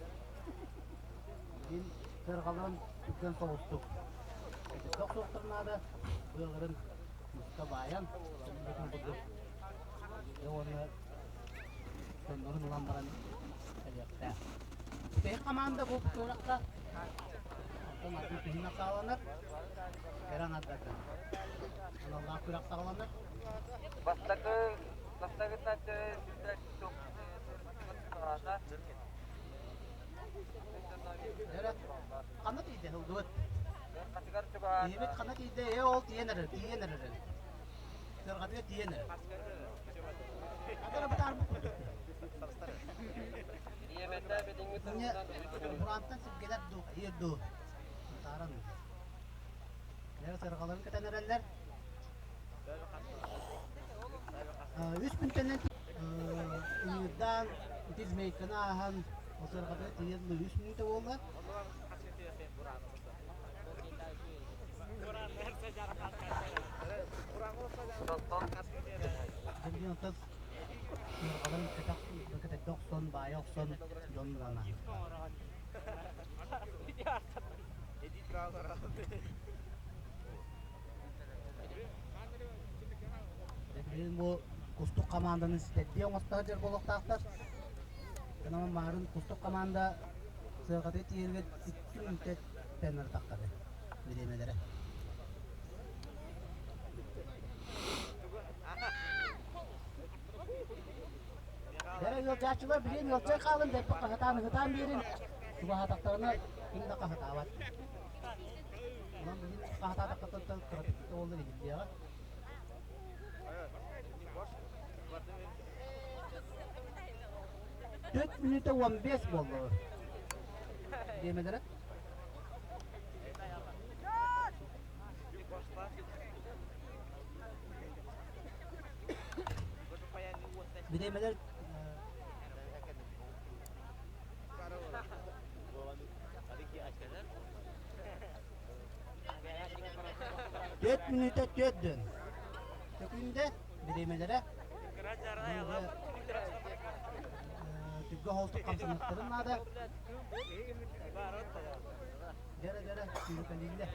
Мин сыарҕаларын түргэн соҕустук кэтитэ охсуохтарын наада. Быаларын муска баайан, бүтүн курдук дьэ уонна дьоннорун ылан баран кэлиэхтээх. Бүтэһик хамаанда бу куоракка онтон атын түһүмэх саҕаланар. Кэрэ аҥардарга аналлаах күрэх саҕаланар. Бастакы бастакыттан Ханна тиийдэ ылгыбыт? Киһибит ханна тиийдэ? Ээ ол тиийэн эрэр, тиийэн эрэр. Сыарҕатыгар тиийэн эрэр. Ханна эрэ бытаарбыт курдук. Бураантан сиргэлэр дуу, хайыыр дуу? Бытааран. Нэр сыарҕаларын кэтэн эрэллэр. Үс күнтэнэн ыҥыырдаан ити змейканы ааһан сыарҕатыгар тиийэн үс мүнүүтэ буолла. Дьэ, сыарҕаларын кэтэх кэтэрдэ охсон, баайа охсон дьон ылан ааһыахтаах. Билигин бу Кустук хамаанданы ситэрдии оҥостор дьэр буолуохтаахтар. Онон маарын Кустук хамаанда сыарҕатыгар тиийэригэр 2 мүнүүтэ тэннэр таххары бириэмэлэрэ. Дэрэ ыалдьааччылар билигин ыалдьан хаалын дэппэ хаһытаан ыһытаан биэрин чугаһаатахтарына ким да хаһытаабат. Онон билигин хаһытаатаххытыттан кыратык да буоллар иһиллиэҕэ. Төрт мүнүүтэ 15 буолла. Бириэмэлэрэ. Бириэмэлэр Төрт мүнүүтэ төрт дөн. Сөкүүндэ бириэмэлэрэ түггэ холтук хамсаныахтарын наада. Дьэрэ дьэрэ сүүрүкэлииллэр.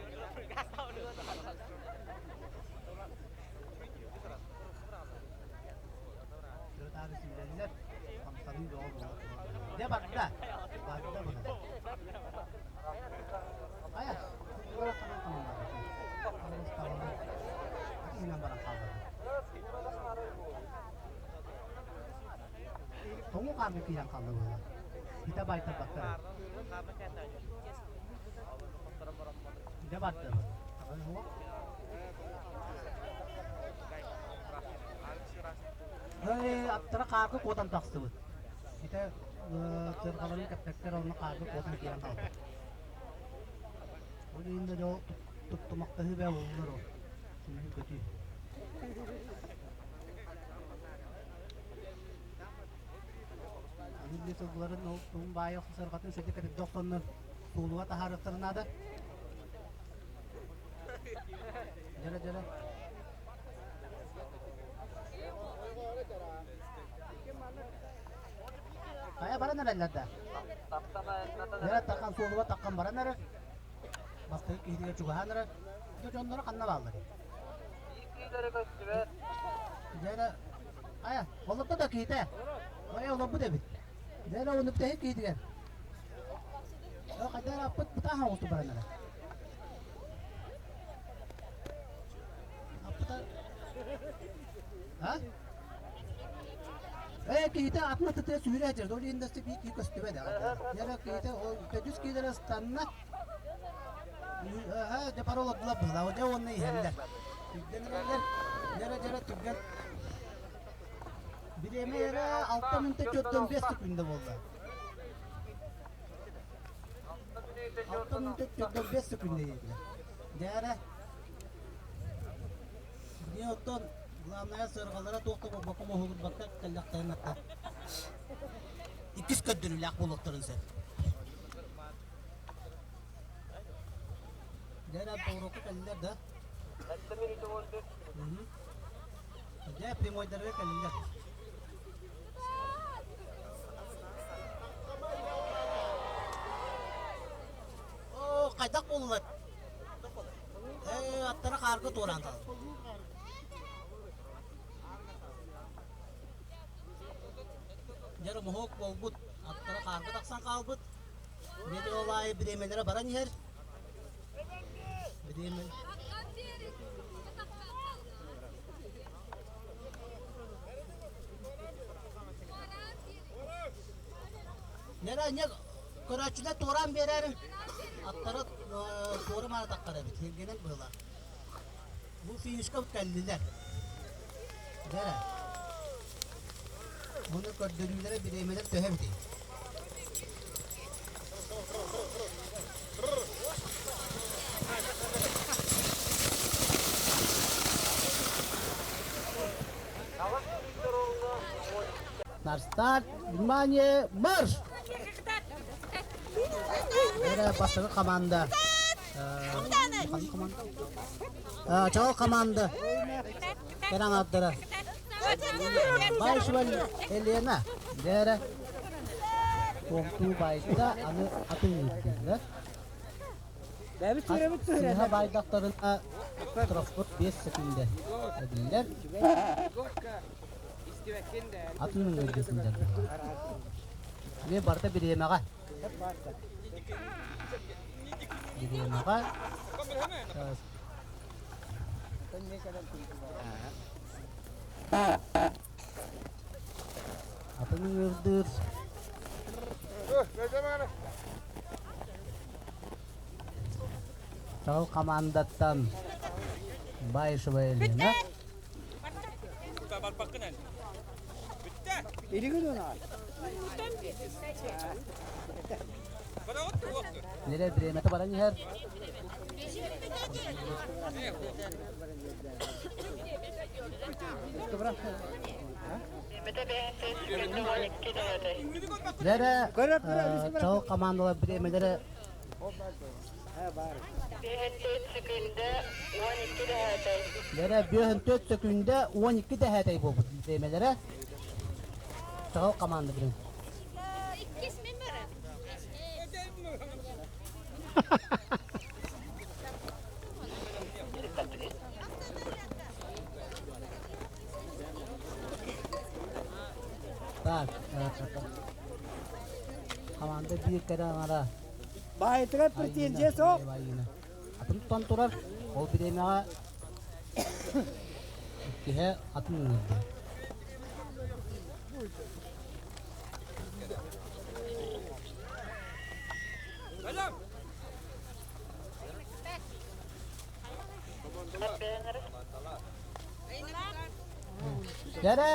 Тырытаары сүүрэллэр, хамсаныы бөҕө буола турар. Дьэ барда, барда быһа. Хайа, куорат ханан хамандаа? Бу хаарга киирэн хаалла буолла. Итэ байтарбаттар. Дэ барда. Аттара хаарга куотан тахсыбыт. Итэ сыарҕаларын кэппэттэр онно хаарга куотан киирэн хаалбыт. Ол иһин да дьол туттумахтаһыы бээ буоллар ол. Сүүһүн көтүү. Аны били сылгыларын ол тугун баайа сырҕатын сиргэ кэтирдэ охсоннор суолуга таһаарыахтарын наада. Дьэрэ дьэрэ. Хайа баран эрэллэр да? Дьэрэ таххан суолуга таххан баран эрэр. Бастакы киһитигэр чугаһаан эрэр. Дьонноро ханна бааллар? Киилэрэ көстүбэт. Дьэрэ Хайа, олордо да киһитэ. Хайа олорбут эбит. Дьэ эрэ оннук киһитигэр. Хайда эрэ аппыт бытааһын оҕусту баран эрэ. Аппыта... А? Ээ, киһитэ атын атытыа сүүрэ сылдьар, ол иһин да биир киһи көстүбэт эҕэ. Дьэ эрэ киһитэ ол төрдүс киһилэрэ ыстанна. Ээ, дьэ пара олордулар быһыылаах, дьэ уонна иһэллэр. Түргэн эрэллэр, дьэрэ дьэрэ түргэн. Бириэмэ эрэ 6 мүнүүтэ 45 секунда буолла. 6 мүнүүтэ 45 секунда диэтилэр. Дьээрэ. Билигин оттон главное сыарҕалара туох да буолбакка моһуогурбакка кэллэхтэрин атта. Иккис көрдөрүүлээх буолуохтарын сөп. Дьэ, поворока кэллилэр да? Дьэ, прямойдарга кэллилэр. Оо, хайдах буоллулар? Ээ, аттара хаарга туораан хаалла. Дьэ, моһуок буолбут, аттара хаарга тахсан хаалбыт. Биэдэр ол аайы бириэмэлэрэ баран иһэр. Бириэмэ. Нера не көрөөччүлэр туораан биэрээр аттары туора маратахтар эбит сиргэнэн быһыылаах. Бу финишка кэллилэр. Дэрэ. Буну көрдөрүүлэрэ бириэмэлэр төһө эбитий? На старт, внимание, марш! Эрэ бастакы команда. Чаҕыл команда. Кэрэ аҥаардара. Баишева Елена. Дээрэ. Туомтуу байда аны атын үүрдүллэр. Сыыһа байдахтарына штрафпыт 5 секунда эбиллэр. Атын өҥөргө сылдьар. Эмиэ барыта бириэмэҕэ. Бириэмэҕэ Атын ыҥырдыыр Чаҕыл хамаандаттан Баишева Елена Нерэ бириэмэтэ баран иһэр. Лэрэ чаҕыл командалар бириэмэлэрэ Лэрэ 54 сөкүндэ 12 дэһээтэй буолбут бириэмэлэрэ. Чаҕыл команда билин. Так, команда биир кэрэ аҥара Баайытыгар претензия суох. Атын тутан турар, ол бириэмэҕэ иккиһэ атын ыҥырды. Дэрэ,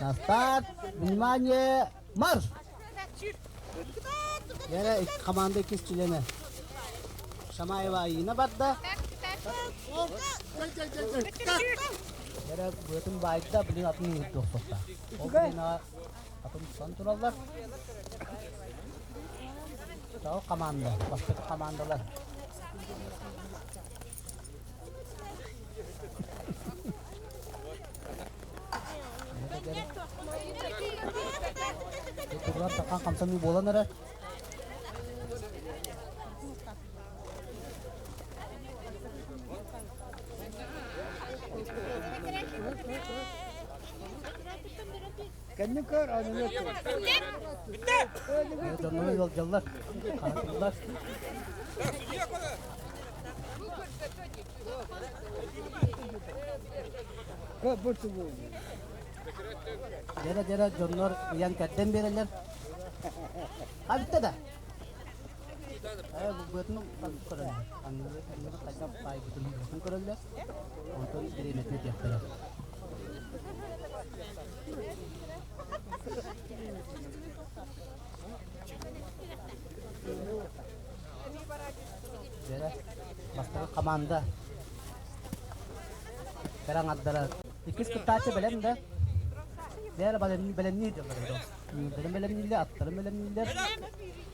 на старт, внимание, марш! Дэрэ, команда иккис чилиэнэ. Шамаева Айыына барда. Дэрэ, быатын баайда, билин атын ыытыахтаах. Ол билин атын сон тураллар. Ол команда, бастакы командалар. Турар тахан хамсаныы буолан эрэр. Кэннин көр, анылы Дьоннору ыалдьаллар, хаһытыллар. Дьэрэ-дьэрэ дьоннор ыйан кэрдэн биэрэллэр. А бүтте да? Э, быатын көрөллөр. Аннары аннары хайдах баайбытын быатын көрөллөр. Онтон бириэмэтин этиэхтэрэ. Дьэрэ, бастакы команда кэрэ аҥардара. Иккис кыттааччы бэлэм да? Бэйэ бэлэмниир дьоннор Бэлэм бэлэмнииллэр, аттарын бэлэмнииллэр.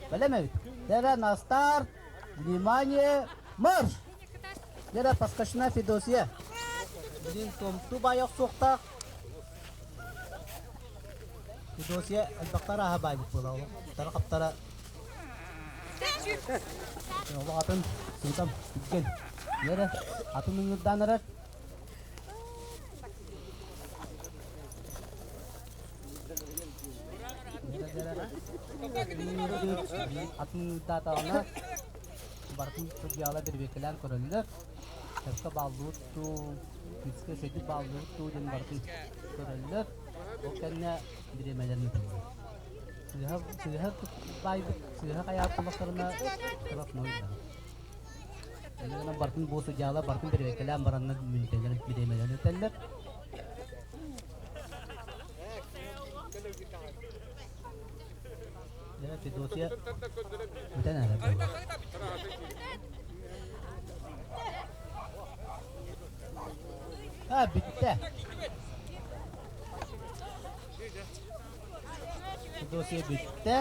Бэлэм эбит. Дэрэ, на старт! Внимание! Марш! Дэрэ, Паскачина Федосия. Билин томту баай охсуохтаах. Федосия элбэхтэр ааһа баайбыт буола. Тара-хаптара Олох атын сынтам түргэн. Нэрэ атын ыҥырдаан эрэр. Атын ыҥырдаатаҕына барытын судьуйалар бэрэбиэркэлээн көрөллөр. Сөпкө бааллыбыт дуу, күүскэ үчүгэйдик бааллыбыт дуу диэн барытын көрөллөр. Ол кэннэ бириэмэлэрин ыыталлар. Сыыһа, сыыһа баайбыт, сыыһа хайаабыт буоллахтарына штрафной барар. Инньэ барытын бу судьуйалар барытын бэрэбиэркэлээн бараннар мүнүүтэлэрин бириэмэлэрин этэллэр. Дьэ, Федосия бүтэн эрэр буолла. А, бүттэ. Федосия бүттэ.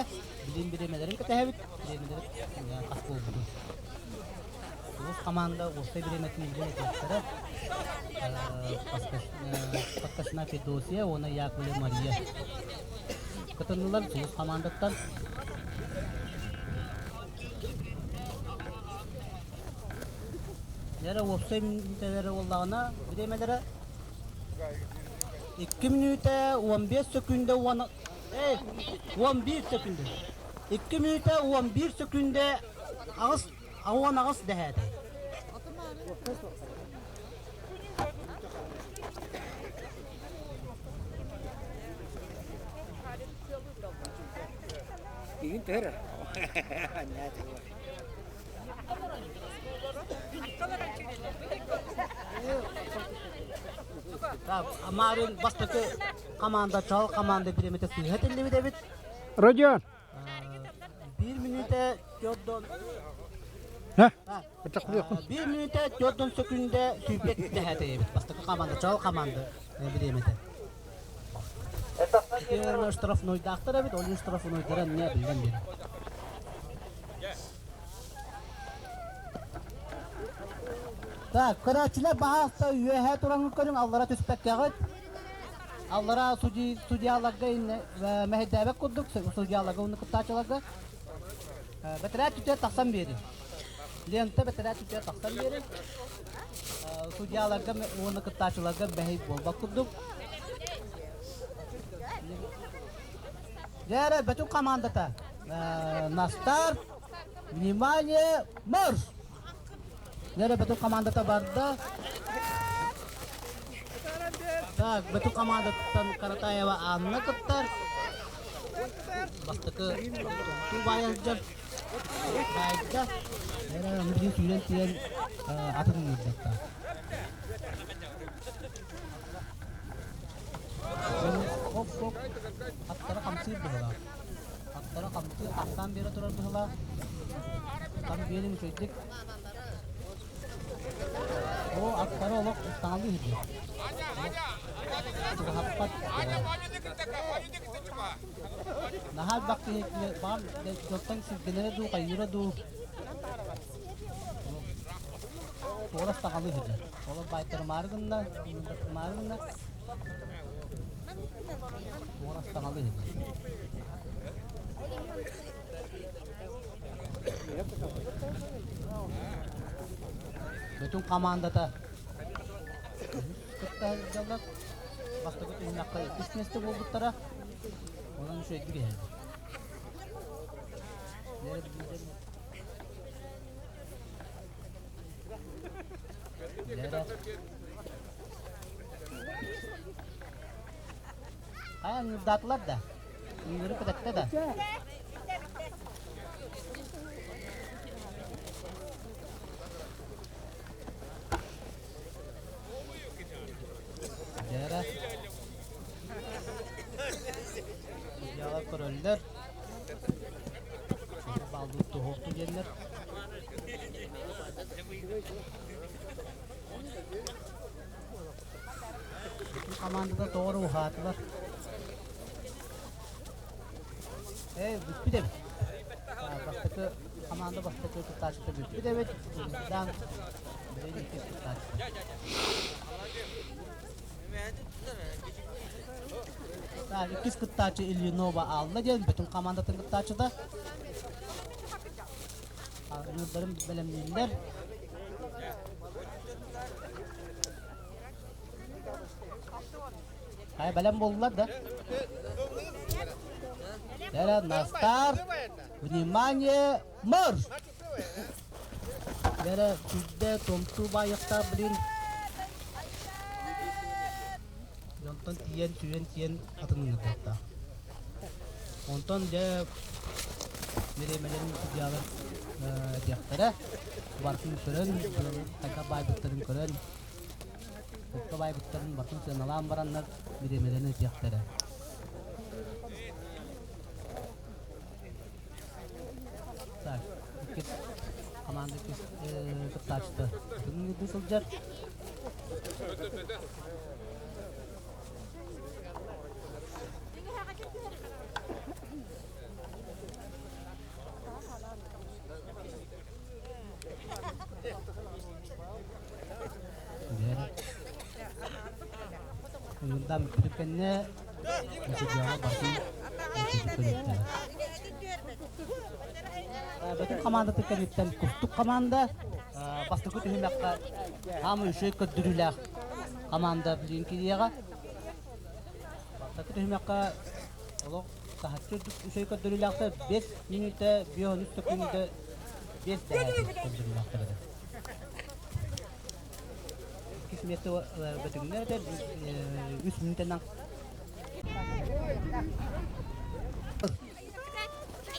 Билин бириэмэлэрин кэтэһэбит. Бириэмэлэри хас буолбутун. Улуус команда уопсай бириэмэтин билин этиэхтэрэ. Подкашина Федосия уонна Яковлева Мария кытыннылар Сулус командаттан. Дьэрэ уопсай мүнүүтэлэрэ буоллаҕына бириэмэлэрэ 2 мүнүүтэ 15 сөкүүндэ уон 11 сөкүүндэ 2 мүнүүтэ 11 сөкүүндэ аҕыс 18 дэһээтэ. Игин төһөр. Амарын бастакы команда чал команда бириэмэтэ сыыһа тиллибит эбит. Родион. Биир мүнүүтэ төрдөн Биир мүнүүтэ төрдөн сөкүндэ сүүрбэт дэһээтэ эбит. Бастакы команда чал команда бириэмэтэ. Штрафнойдаахтар эбит, ол штрафнойдара эмиэ биллэн биэрэр. Так, көрөөччүлэр баһаалта үөһэ туран көрүҥ, аллара түспэккэҕит. Аллара судьуйаларга мэһэйдээбэт курдук, судьуйаларга уонна кыттааччыларга. Бэтэрээт түтүөр тахсан биэрин. Лента бэтэрээт түтүөр тахсан биэрин. Судьуйаларга уонна кыттааччыларга мэһэй буолбат курдук. Дьэ, Бөтүн командата на старт! Внимание! Марш! Дьэ, Бөтүн командата барда. Так, Бөтүн командаттан Каратаева Анна кыттар. Бастакы туу баайа сылдьар. Баайда эрэ аны билигин сүүрэн тиийэн атын ыҥырбаттаах. Хоп-хоп аттара хамсыыр быһыылаах. Аттара хамсыыр, хамсаан биэрэ турар быһыылаах. Там биэриҥ үчүгэйдик. Оо, аттара олох ыстаҥалыы иһиллэр. Чугаһаппат. Наһаа элбэх киһи баҕар дьонтон сиргэнэрэ дуу, хайыыра дуу. Туора ыстаҥалыы иһиллэр. Олор баайтарымаары гынна, маары гынна. Туора ыстаҥалыы иһиллэр. Бүтүн командата кытта сылдьаллар. Бастакы түһүмэххэ иккис миэстэ буолбуттара. Онон үчүгэйдик иһэллэр. Хайа ыҥырдаатылар да? Ыҥыры көтөттө да? Дьээрэ. Судьялар көрөллөр. Балдыр туһуохту диэннэр. Бүтүн командата тоҕо уһаатылар. Ээ, бүппүт эбит. Бастакы команда бастакы кыттааччыта бүппүт эбит. Дан билигин иккис кыттааччыта. Иккис кыттааччы Ильинова Алла диэн бүтүн командатын кыттааччыта. Ыҥырдарын бэлэмнииллэр. Хайа бэлэм буоллулар да? Дэрэ на старт! Внимание! Марш! Дэрэ күрдэ томтуу баайыахтаах блин. Дьонтон тиийэн, түйэн тиийэн атын ыҥырдыахтаах. Онтон дьэ бириэмэлэрин судьялар этиэхтэрэ. Барытын көрөн, хайдах баайбыттарын көрөн, Кукка баайбыттарын барытын сыаналаан бараннар бириэмэлэрин этиэхтэрэ. Так, иккис команда иккис кыттааччыта ытын сылдьар. Ыҥырдаан бүппүтүн кэннэ судьуйаҕа бартын көрүөхтэрэ. Бөтүн хамаандатын кэнниттэн Кустук хамаанда бастакы түһүмэххэ хаамыы үчүгэй көрдөрүүлээх хамаанда билигин киириэҕэ. Бастакы түһүмэххэ олох таһыччы үрдүк үчүгэй көрдөрүүлээхтэр 5 мүнүүтэ 53 сөкүүндэ 5 дэһээти көрдөрүүлээхтэр этэ. Иккис миэстэ бөтүҥнэр этэ, үс мүнүүтэнэн.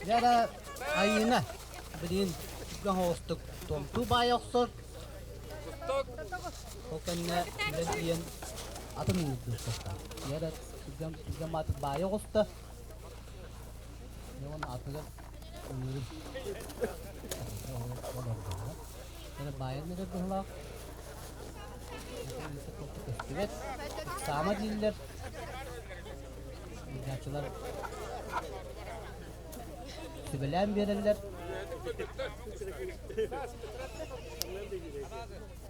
Дьэ Айыына билигин түргэн соҕустук туомтуу баайа охсор. Ол кэннэ үлэн тиийэн атын ыҥырдыахтаах. Дьэ түргэн түргэн маатык баайа оҕуста. Дьэ уонна атыгар ыҥырын. Эрэ баайан эрэр быһыылаах. Көстүбэт. Саама дииллэр. Ыытааччылар сүбэлээн биэрэллэр.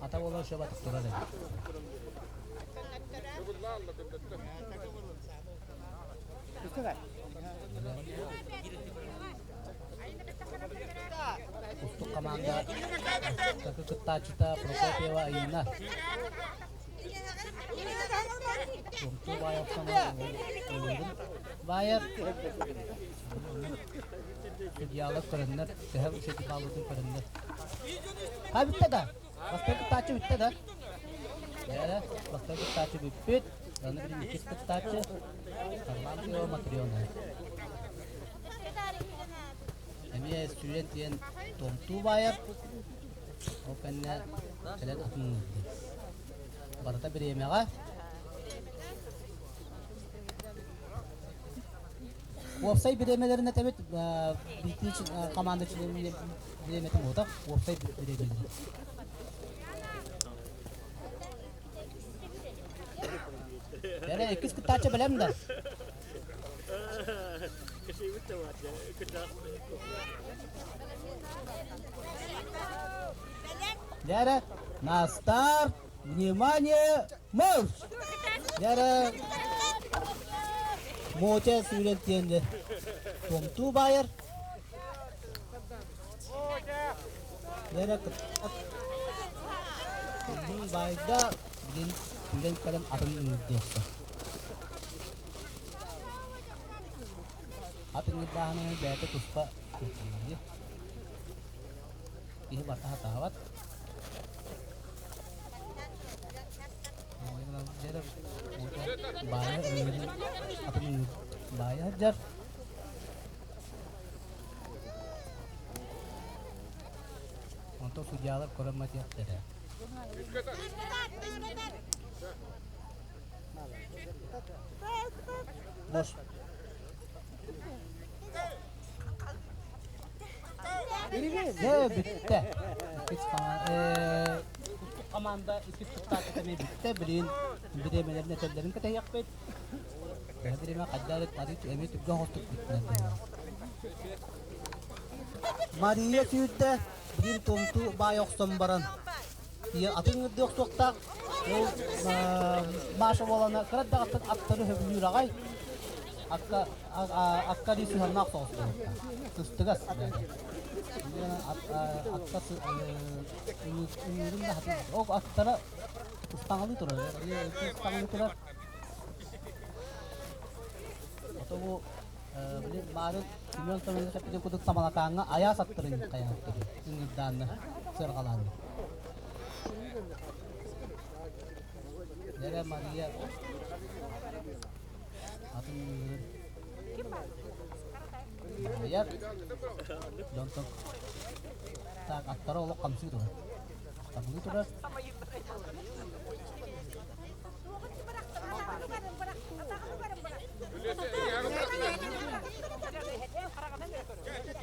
Ата буолан сөп атык турар эбит. Кустук команда бастакы кыттааччыта Прокопьева Айыына. Томтуу баай охсон баайар. Судьялар көрөннөр, төһө үчүгэй хаалбытын көрөннөр. Ха бүттэ да? Бастакы кыттааччы бүттэ да? Ээ, бастакы кыттааччы бүппүт. Аны билин иккис кыттааччы Харлампьева Матрена. Эмиэ сүүрэн тиийэн туомтуу баайар. Ол кэннэ кэлэн атын ыҥырдым. Барыта бириэмэҕэ. Уопсай бириэмэлэрин этэбит, биирдии команда чилиэнин бириэмэтин буолбатах, уопсай бириэмэлэрин. Эрэ иккис кыттааччы бэлэм да? Дьэ на старт, внимание, марш! Дьэ Мотя сүүрэн тиэнди туомтуу баайар. Дьэ баайда билин сүүрэн кэлэн атын ыҥырдыахта. Ат ыҥырдааһына бэйэтэ туспа киһи барыта сатаабат. Баайа ыҥырын атын ыҥыр баайа сылдьар. Онтон судьялар көрөн матиэхтэрэ. Бош. Дьэ, бүттэ. Иккис команда иккис кыттааччыта эмиэ бүттэ. Билигин бириэмэлэрин этэллэрин кэтэһиэхпит. Бириэмэ хайдах эмиэ түргэн оҕустук бүттүлэр. Мария сүүрдэ, билигин туомтуу баай охсон баран атын ыҥырдыы охсуохтаах. Ол Маша буолана кыра даҕаттан аттары сөбүлүүр аҕай. Акка акка дии сыһыаннаах соҕус буолуохтаах. Сыстыгас Акка ыҥыырын да хатыы. Ол аттара ыстаҥалыы турар. Ыстаҥалыы турар. Ото бу били Марын Семен Семенович эппитин курдук Тамалакааҥҥа айаас аттарын хайаһыттар ыҥырдаанна сыарҕалаанна. Лера Мария атын ыҥырын Мария дьонтон так аттара олох хамсыы турар. Хамсыы турар.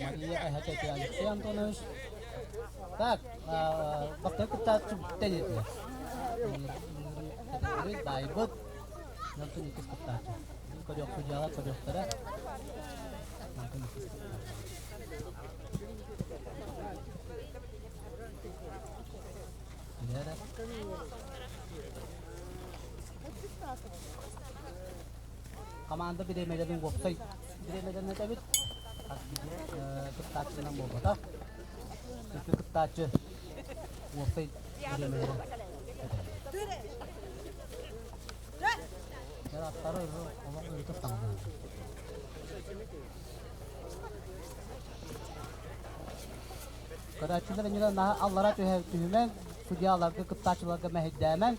Мария эһэтэ Алексей Антонович. Так, бастакы кыттааччы бүттэ диэтилэр. Баайбыт. Онтон иккис кыттааччы. Көрүөх судьялар көрүөхтэрэ. Онтон иккис кыттааччы. Лера. Команда бириэмэлэрин уопсай бириэмэлэрин этэбит. Хас биирдии кыттааччынан буолбатах. Икки кыттааччы уопсай бириэмэлэрин этэбит. Аттары олох ырытып таҥалар. Көрөөччүлэр иннигэр наһаа аллара түһэ түһүмэҥ, судьяларга, кыттааччыларга мэһэйдээмэҥ.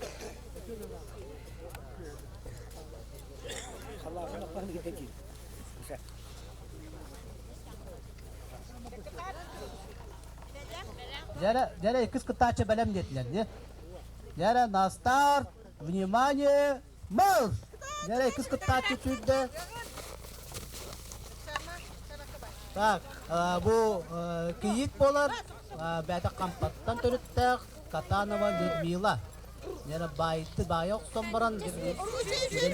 Дьэрэ, дьэрэ иккис кыттааччы бэлэм диэтилэр дии. Дьэрэ, на старт, внимание, марш! Дьэрэ иккис кыттааччы сүүрдэ. Так, бу кийиит буолар, бэйэтэ Хампаттан төрүттээх Катанова Людмила. Дьэрэ баайты баайа охсон баран сүүрэн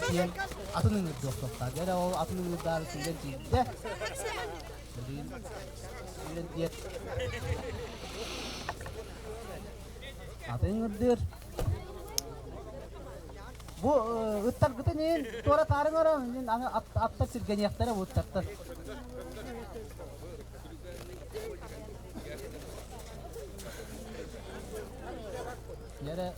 тиийэн атын ыҥырды охсуохтаах. Дьэрэ ол атын ыҥырдаары сүүрэн тиийдэ. Билигин сүүрэн тиийэр. Атын ыҥырдыыр. Бу ыттаргытын иһин туора таарыҥ ора, аны аттар сиргэниэхтэрэ бу ыттартар. Лера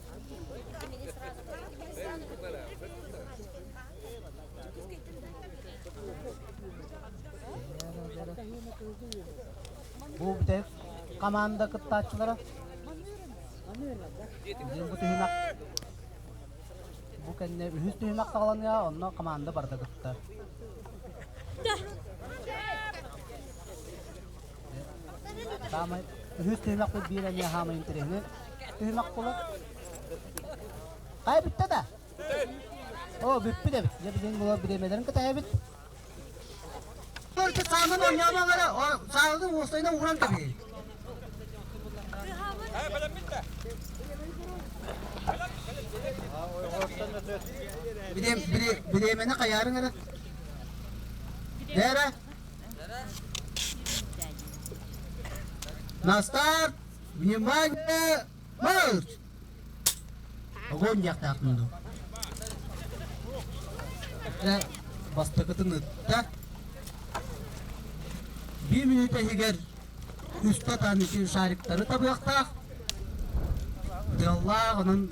Бу бүтэһик команда кыттааччылара. Бу түһүмэх Бу кэннэ үһүс түһүмэх саҕаланыа, онно команда барыта кыттар. Саамай үһүс түһүмэхпит биир эмиэ хаамай интэриэһинэй түһүмэх буолар. Хайа бүттэ да? Оо, бүппүт эбит. Дьэ билигин буолар бириэмэлэрин кэтэһэбит. Саанын оонньоомоҥ эрэ, саанын уостайынан ууран кэбиһий. Бириэмэни хайаарыҥ эрэ. Эрэ. На старт! Внимание! Марш! Огонь диэхтээхпин дуу. Эрэ бастакытын ытта. Биир мүнүүтэ иһигэр үстэ таан ити шариктары табыахтаах. Тыаллаах, онон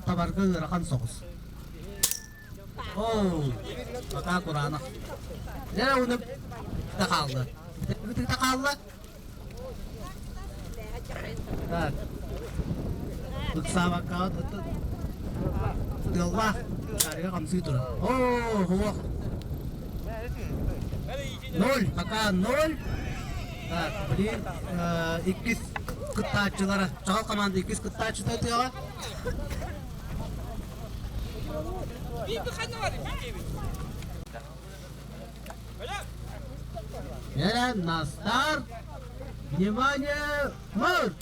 табарга ыарахан соҕус. Оо, пока кураанах. Дьэ, уну да хаалла. Бүтүтэ хаалла. Так. Ыксаабакка тыаллаах шарига хамсыы турар. Оо, хуох. Ноль, пока ноль. Так, блин, иккис кыттааччылара, Чаҕыл команда иккис кыттааччыта тыаҕа. Эрэ на старт! Внимание, марш!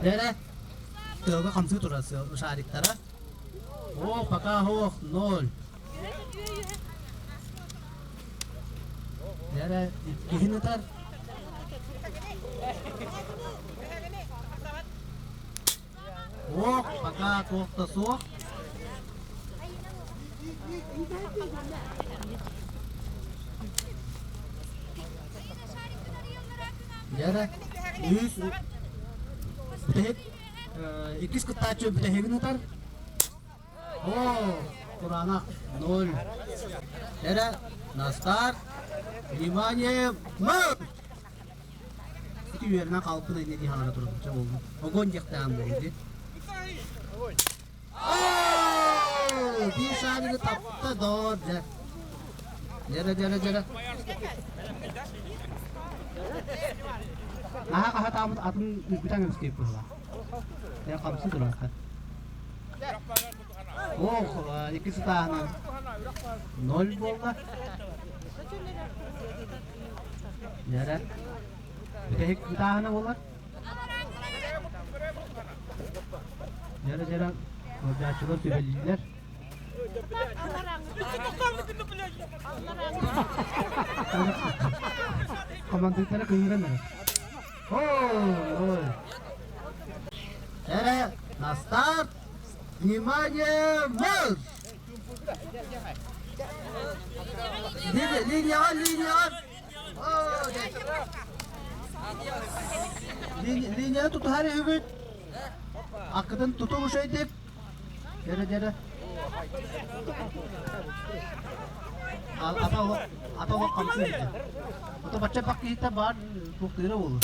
Эрэ тыалга хамсыы турар шариктара. О, пока ох, ноль. Эрэ иккиһин ытар. Ох, пока туох да суох. Дьэ, үс бүтэһик иккис кыттааччы бүтэһигин ытар. О, кураанах ноль. Эрэ, на старт. Внимание, марш! Ити үөрэнэн хаалбыт инньэ дии хаҥара турабын чэ буоллун. Огонь диэхтээн буолуо дии. Биир шаригы тапта доор дьэ. Дьэрэ дьэрэ дьэрэ. Наһаа хаһатаабыт атын үргүтэн көмүскэйбит быһыылаах. Дьэ хамсы турар. Ох, икки сытааһынан ноль буолла. Дьэрэ. Бүтэһик ытааһына буолар. Дьэрэ-дьэрэ көрдөөччүлэр сүбэлииллэр. Командирдара кыыһыран эрэр. Ой! Эрэ, на старт! Внимание, марш! Линияҕа, линияҕа! Линияны тутуһар үһүгүт. Аккытын тутуҥ үчүгэйдик. Дьэрэ дьэрэ. Ата ата олох хамсыы илдьэ. Ото бачча бак киһиттэн баар туохтыыра буолуо.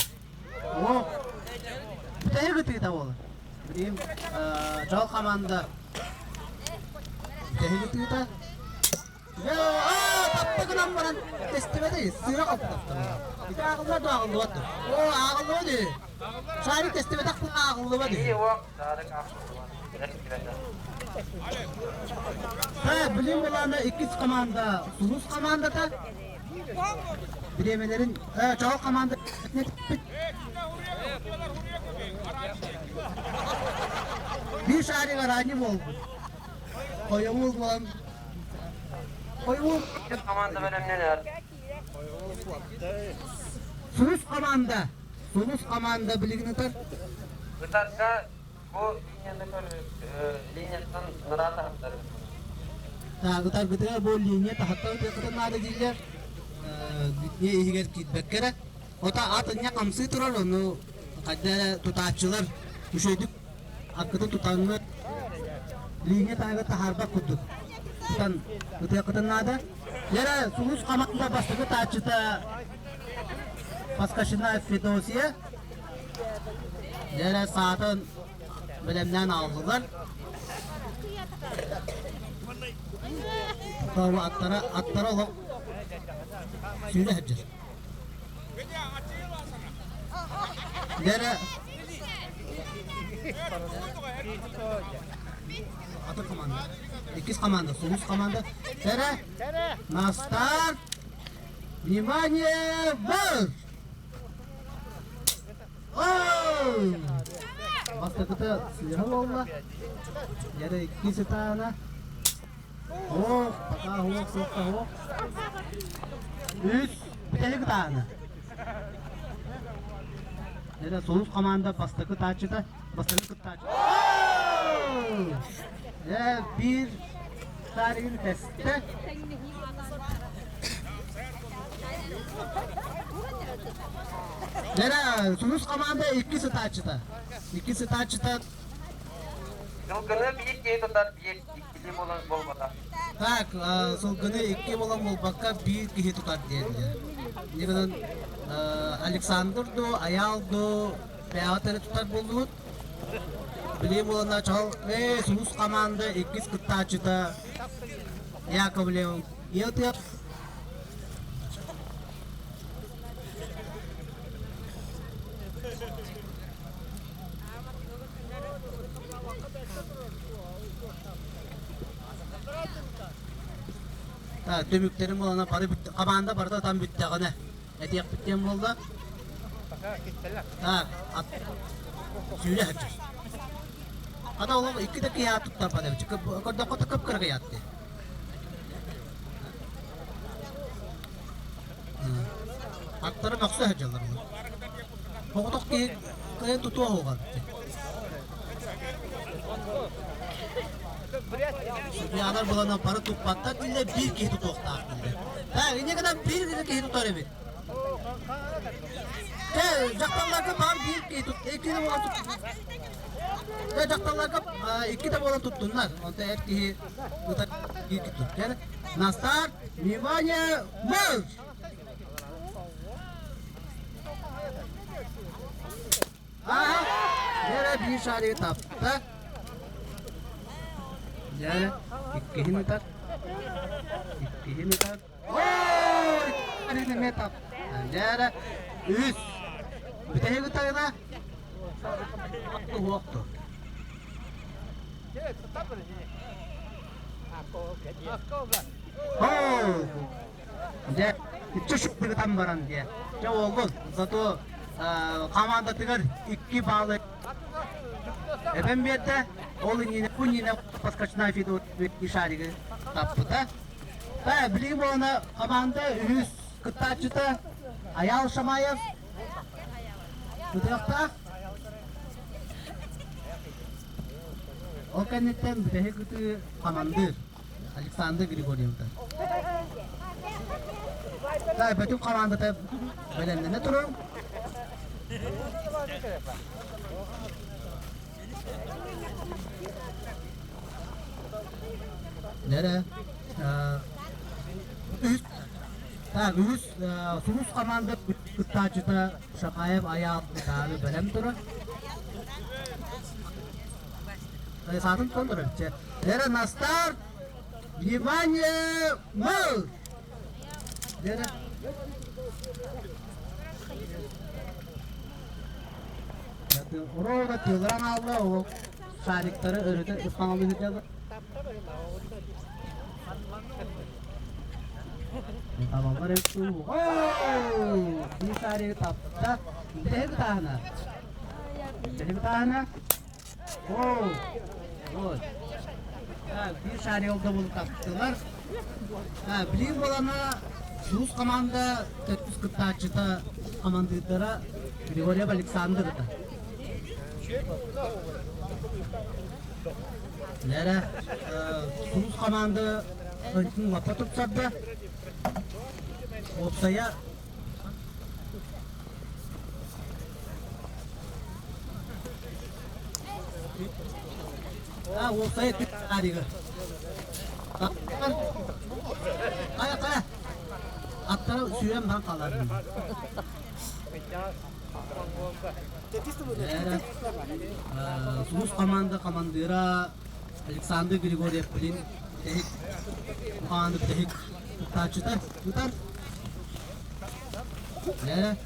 Оо. Бүтэһик ытыыта буолар. Билигин дьол команда бүтэһик ытыыта. Тапта гынан баран тестибэтэй, сыыра хаппатахтар. Ити ааҕыллар да ааҕыллыбат да. Оо, ааҕыллыба дии. Шарик тестибэтэх ааҕыллыба дии. Та, билим булаана иккис команда Сулус командата. Бириэмэлэрин чоҕол команда Биир шарик араанньы буолбут. Хойобул буолан Хойобул Команда бэлэмнэнэр. Сулус команда. Сулус команда билигин ытар. Ытарга бу линияны линияттан ныраа таһыттар. Так, ытаргытыгар бу линия таһыттан ытыаххытын наада дииллэр. Бүтүннүү иһигэр киирбэккэ эрэ. Ота ат инньэ хамсыы турар, ону хайда эрэ тутааччылар үчүгэйдик аккытын тутаҥҥыт линия таһыгар таһаарбат курдук тутан ытыаххытын наада. Лера Сулус хамаанда бастакы тааччыта Поскачина Федосия. Лера саатын бэлэмнээн аҕаллылар. Аттара, аттара олох. Сүүрэ сылдьар. Дьэрэ Атын команда. Иккис команда, Сулус команда. Дьэрэ на старт! Внимание! Марш! Бастакыта сыыһа буолла. Дьэрэ иккис этаана. Ох, пока уох, суохта уох. Үс, бүтэһик ытааны. Дьэрэ Сулус команда бастакы тааччыта, бастакы кыттааччы. Дьэ, биир шаригын тэстэ. Дьэрэ, Сулус команда иккис ытааччыта. Иккис ытааччыта Сылгыны биир киһи тутар, биир иккилии буолан буолбатах. Так, сылгыны икки буолан буолбакка биир киһи тутар диэтилэр. Инньэ гынан Александр дуу, Айаал дуу бэйэҕит эрэ тутар буоллугут. Билии буолана чал ээ Сулус команда иккис кыттааччыта Яковлев Иотыап Түмүктэрин буолана бары команда барыта там бүттэҕинэ этиэхпит диэн буолла. Так, сүүрэ сылдьар. Ата ол икки да киһи туттарбат эбит. Көрдөххө кып-кыра кыйаатты. Аттары мөхсө сылдьаллар. Оҕотох киһи кыайан тутуо оһуоҕа Судьялар буланан бары туппаттар дииллэр, биир киһи тутуохтаах дииллэр. Та, инньэ гынан биир киһи тутар эбит. Тэ, дьахталларга баар биир киһи тут, икки да буолан тут. Тэ, дьахталларга икки да буолан туттуннар. Онто эр киһи ытар биир киһи тут. На старт, внимание, марш! Ааһа, дьэ биир шаригы тапта. Дьэ, иккиһин ытар. Иккиһин ытар. Ой! Эмиэ тапта. Дьэ, үс. Бүтэһик ытарына туһуохту. Дьэ, иччи шуппутан баран дьэ. Дьэ уолгун, зато командатыгар икки баалы эбэн биэрдэ. Ол иннинэ бу иннинэ подскочная фидо шаригы таппыта. Та билигин буолана команда үһүс кыттааччыта Аял Шамаев ытыахтаах. Ол кэнниттэн бүтэһик ытыы хамандыыр. Александр Григорьевна. Так, бөтүн командата бэлэмнэнэ турар. Нere? Үс, так, үс Сулус команда кыттааччыта Шамаев Аял ытаары бэлэм турар. Саатын тутан турар. Лера, на старт! Внимание! Марш! Лера. Урога тылларан алла ол шариктары өрүтэ ысханалыы сылдьаллар. Табаллар эбит Биир шаригы тапта. Бүтэһик ытааһына. Бүтэһик ытааһына. Вот. Биир шарик олдобун таптылар. Билигин буолана Сулус команда төрдүс кыттааччыта командирдара Григорьев Александр это. Лера Сулус команда лапа тупсарда. Опсая А, уопсайа түк Хайа, хайа. Аттара сүүрэн баран хаалар. Сулус команда командира Александр Григорьев билин бүтэһик команда бүтэһик кыттааччыта ытар. Лера.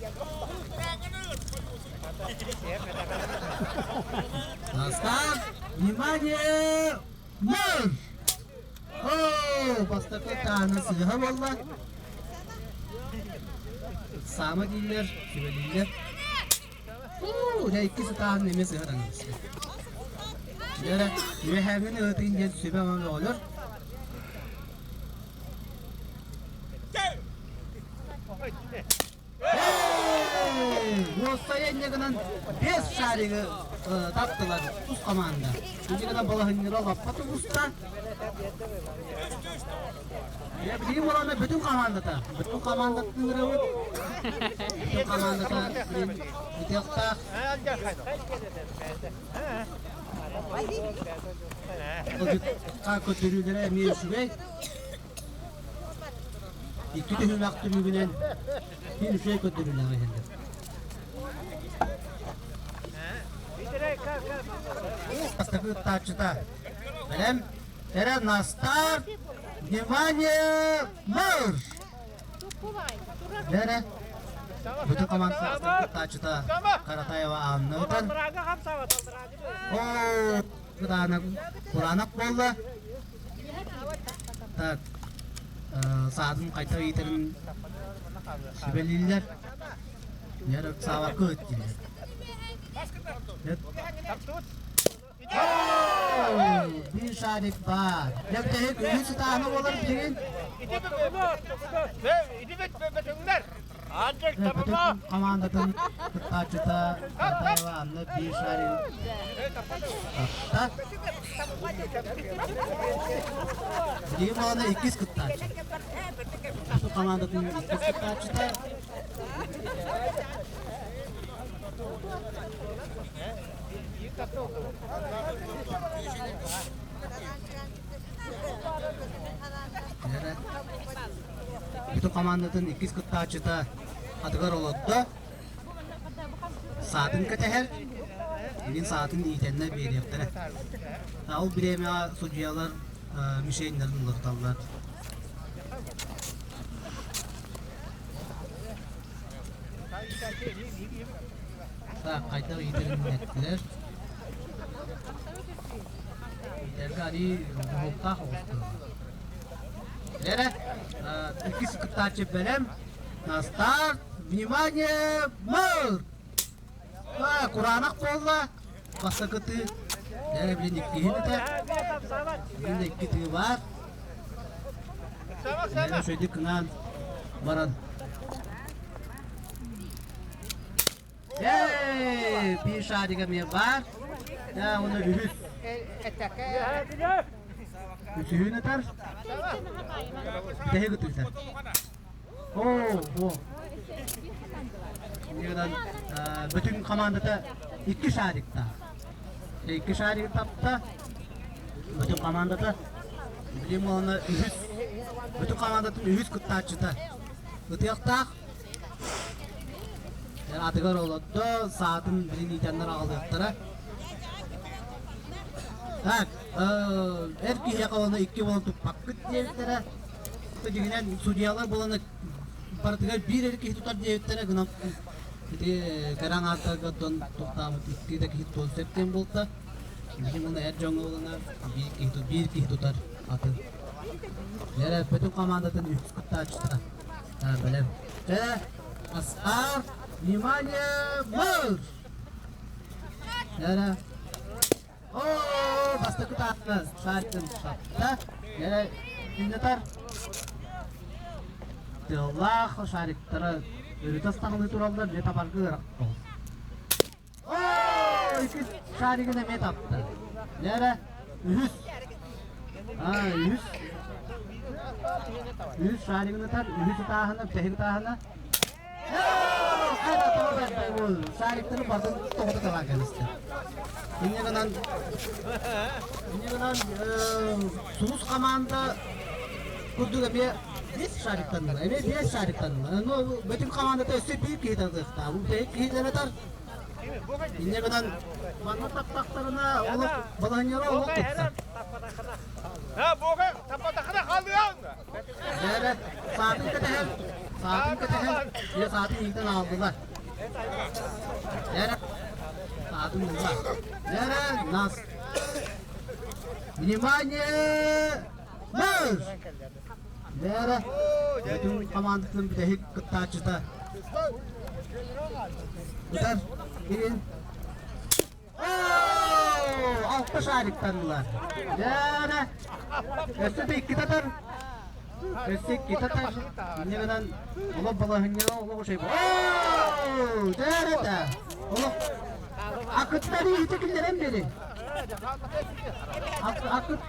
Старт! Внимание! Марш! О, бастакы тааны сыыһа буолла. Саама дииллэр, сүбэлииллэр. Уу, дьэ икки сытаан эмиэ сыһа таҥныбыт. Дьэ, үөһээҥҥин ыытын диэн сүбэ оҥолор. Уопсайа инньэ гынан биэс шаригы таптылар тус команда. Инньэ гынан балаһынньыра лаппа тубуста. Билигин буолана бүтүн командата. Бүтүн командатын ыҥырабыт. Бүтүн командата ытыахтаах. Көтөрүүлэрэ эмиэ үчүгэй. Икки түһүмэх түмүгүнэн биир үчүгэй көрдөрүүлээх иһэллэр. Бастакы ыттааччыта бэлэм. Эрэ на старт! Внимание! Марш! Лера, бүтүн команда бастакы ыттааччыта Каратаева Анна ытар. Оо, кытаанах, кураанах буолла. Так, саатын хайдах иитэрин сүбэлииллэр. Лера саабакка ыт дииллэр. Биир шарик баар. Дьэ, үһүс ытааһына буолар билигин. Бүтүн командатын кыттааччыта Каратаева Анна биир шарик тапта. Билигин буолана иккис кыттааччы. Бүтүн командатын иккис кыттааччыта. Бүтүн командатын иккис кыттааччыта атыгар олордо. Саатын кэтэһэр. Билин саатын иитэннэр биэриэхтэрэ. Ол бириэмэҕэ судьуйалар мишеннэрин уларыталлар. Так, хайдах иитэрин эттилэр. Иитэргэ арыы уһуктаах оҕустулар. Лера, иккис кыттааччы бэлэм. На старт, внимание, марш! Кураанах буолла. Бастакы тыы. Лера билин иккиһин этэ. Билин икки тыы баар. Лера үчүгэйдик кыҥаан баран. Эй, биир шарик эмиэ баар. Даа, уонна үһүс. Үсүһүн ытар. Тэһи ытыыта. Оо, оо. Иннигинэн бүтүн командата икки шариктаах. Икки шарик тапта. Бүтүн командата. Билим уонна үһүс. Бүтүн командатын үһүс кыттааччыта. Ытыахтаах. Атыгар олордо, саатын билин иитэннэр аҕалыахтара. Так, эр киһиэхэ уонна икки буолан туппаккыт диэбиттэрэ. Дьиҥинэн судьуйалар буолан барытыгар биир эр киһи тутар диэбиттэрэ гынан ити кэрэ аҥаардарга дон тохтообут икки да киһи туон сөп диэн буолта. Билигин уонна эр дьоҥҥо буолана биир киһи биир киһи тутар атын. Эрэ бүтүн командатын үһүс кыттааччыта Бэлэм. Чэ, старт! Внимание, марш! Эрэ. Оо, бастакы таатта шарикын тапта. Эрэ, күннэтэр. Тыаллаах шариктара өрүтэ астаҕалыы тураллар, дьэ табарга ыарахан. Оо, иккис шаригын эмиэ тапта. Лера, үһүс. Аа, үһүс. Үһүс шаригын ытар, үһүс ытааһына, бүтэһик ытааһына. Шариктары батын тоҕото талаан кэбистэ. Инньэ гынан, инньэ гынан сулус команда курдук эмиэ биэс шариктаннылар, эмиэ биэс шариктаннылар. Ну, бүтүн командата өссө биир киһи тардыахтаах. Бу бүтэһик киһилэрэ тар. Инньэ гынан манна таптахтарына олох балаһынньара олох тупсар. Дьэ, саатын кэтэһэр. Саатын кэтэһэн, дьэ саатын иитэн аҕаллылар. Дьэ саатын ылла. Дьэ нас. Внимание! Марш! Дьэ бүтүн хамаандатын бүтэһик кыттааччыта. Ытар Кирилл Алта шариктаннылар. Дьэ, өссө да икки татар. Өссө икки татар. Инньэ гынан олох балаһынньаҕа олох үчүгэй. Дьэ, олох акыттар иһити киллэрэн бери. Акыт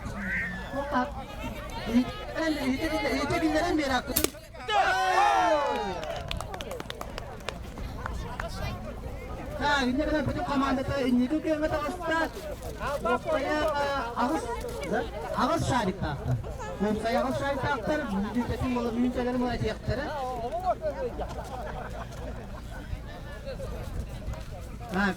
иһити киллэрэн бери акытын. Так, инньэ гынан бүтүн командата инники күөҥҥэ таҕыста. Уопсайа аҕыс аҕыс шариктаахтар. Уопсайа аҕыс шариктаахтар бүтүн мүнүүтэлэрин була этиэхтэрэ. Так,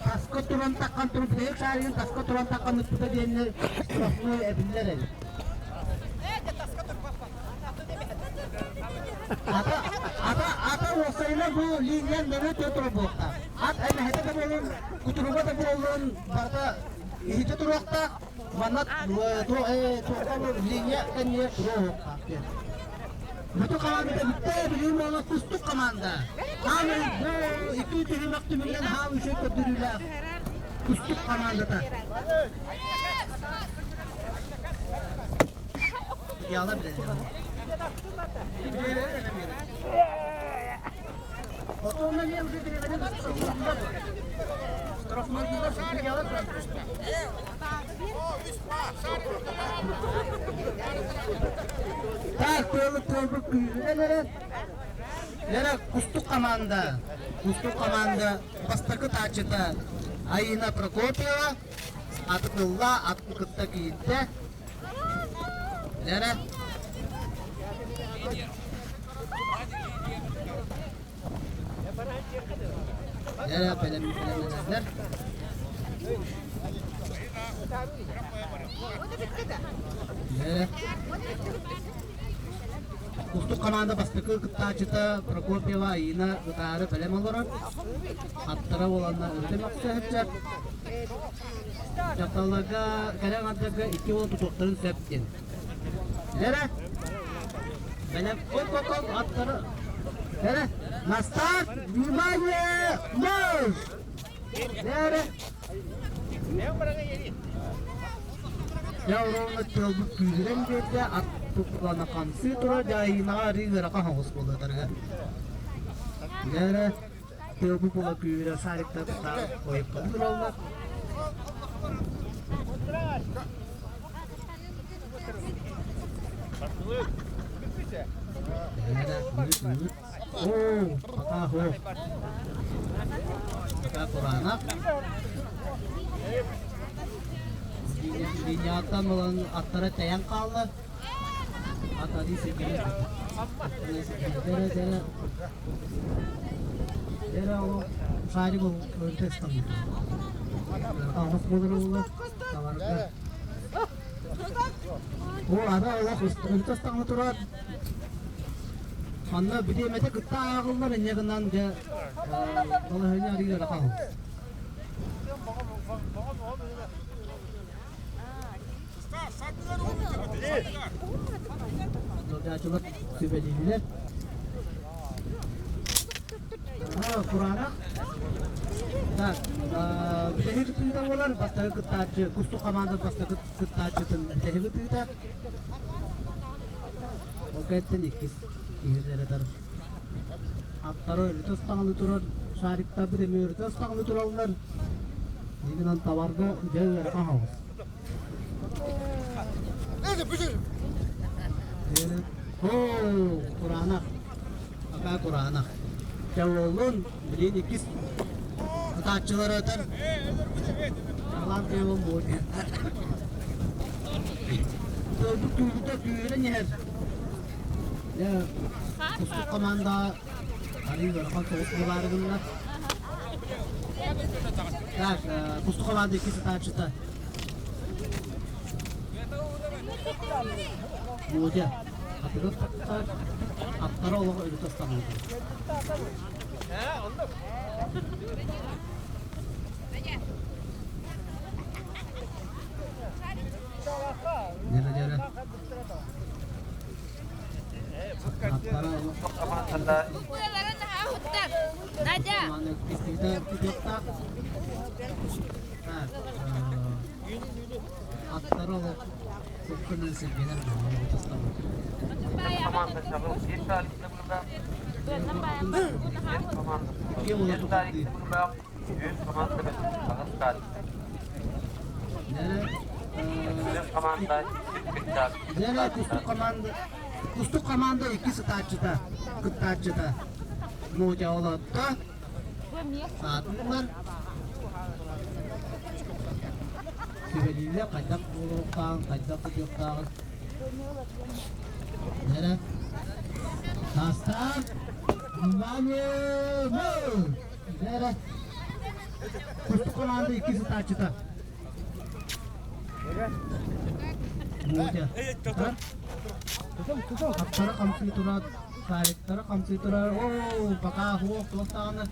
таска туран таххан туран бүтэһик шаригын таска туран таххан ыппыта диэннэр штрафной эбиллэр эбит. Ата, ата, ата уопсайынан бу линиянан нөҥүө түөрт турар буолуохтаах. Ат эмэһэтэ да буоллун, кутуруга да буоллун, барыта иһитэ туруохтаах. Манна туохха линия кэннигэр туруохтаах диэн. Бүтү команда бүттэ, билигин буолла кустук команда. Хаамый бу икки түһүмэх түмүгүнэн хаам үчүгэй көрдөрүүлээх кустук командата. Яла билэллэр. Так, тыалы тыалбыт күүһүнэн эрэ. Лера Кустук команда, Кустук команда бастакы тааччыта Айина Прокопьева атылла атын кытта киирдэ. Лера. Лера бэлэмнэнэллэр. Лера. Кустук команда бастакы кыттааччыта Прокопьева Айина ытаары бэлэм олорор. Аттара уоланна өрүтэ мөхсө сылдьар. Дьахталларга кэрэ аҥардарга икки уол тутуохтарын сөп диэн. Лера! Бэлэм оп-оп аттары. Лера! На старт! Внимание! Марш! Лера! Дьэ ровно тыалбыт күүһүрэн биэрдэ, ат туппалана хамсыы турар, дьайыынаҕа арыы ыарахан соҕус буолуотарга. Лера! Тыалбыт буола күүһүрэр шариктар ойукканы тураллар. Оо, пока хо. Пока кураанах. Линияттан булан аттара тэйэн хаалла. Ат adi сиргини. Дere дere о шарик ол өртө ыстаммыт. Аҕыс буолар уола таварга. О ара олох өртө ыстаҥа турар. Манна бириэмэтэ кытта ааҕыллар инньэ гынан дьэ балаһыанньа арыый ыарахан. Ыалдьааччылар сүбэлииллэр. Кураанах. Так, бүтэһик кыттыыта буолар. Бастакы кыттааччы, Кустук хамаанда бастакы кыттааччытын бүтэһик ытыыта. Ол кэнниттэн иккис киһилэрэ Аттары өрүтэ ыстаҥалыы турар, шариктарбыт эмиэ өрүтэ ыстаҥалыы тураллар. Игинэн табарга дьэ ыарахан соҕус. Оо, кураанах. Пока кураанах. Дьэ уоллун, билигин иккис ытааччылары ытар. Алан тыалын буолуо. Тыалбыт күүрүтэ күүрэн иһэр. Дьэ, кустук команда арыы ыарахан соҕус буолаары гынна. Так, кустук команда иккис ытааччыта. Володя. Атыгар тахсар, аттара олох өрүтэ ыстаналлар. Дьэрэ-дьэрэ. Аттара олох Командата Надя! Аттары олох куккунан сиргэнэр команда Чагыл 1 шарикны булда. 1 команда 1 шарикны булда. 3 команда 8 шарик. 3 команда 3 шарик. Дьэ, кустук команда кустук команда икки сытааччыта, кыттааччыта. Мотя олотто, саатылар. Сүбэлииллэр хайдах буолуохтааҕын, хайдах кутуохтааҕын. Дьэ, Састав, внимание, Дьэ, кустук команда икки сытааччыта. Аттара хамсыы турар, шариктара хамсыы турар, оо, пока хуох туох даҕаны.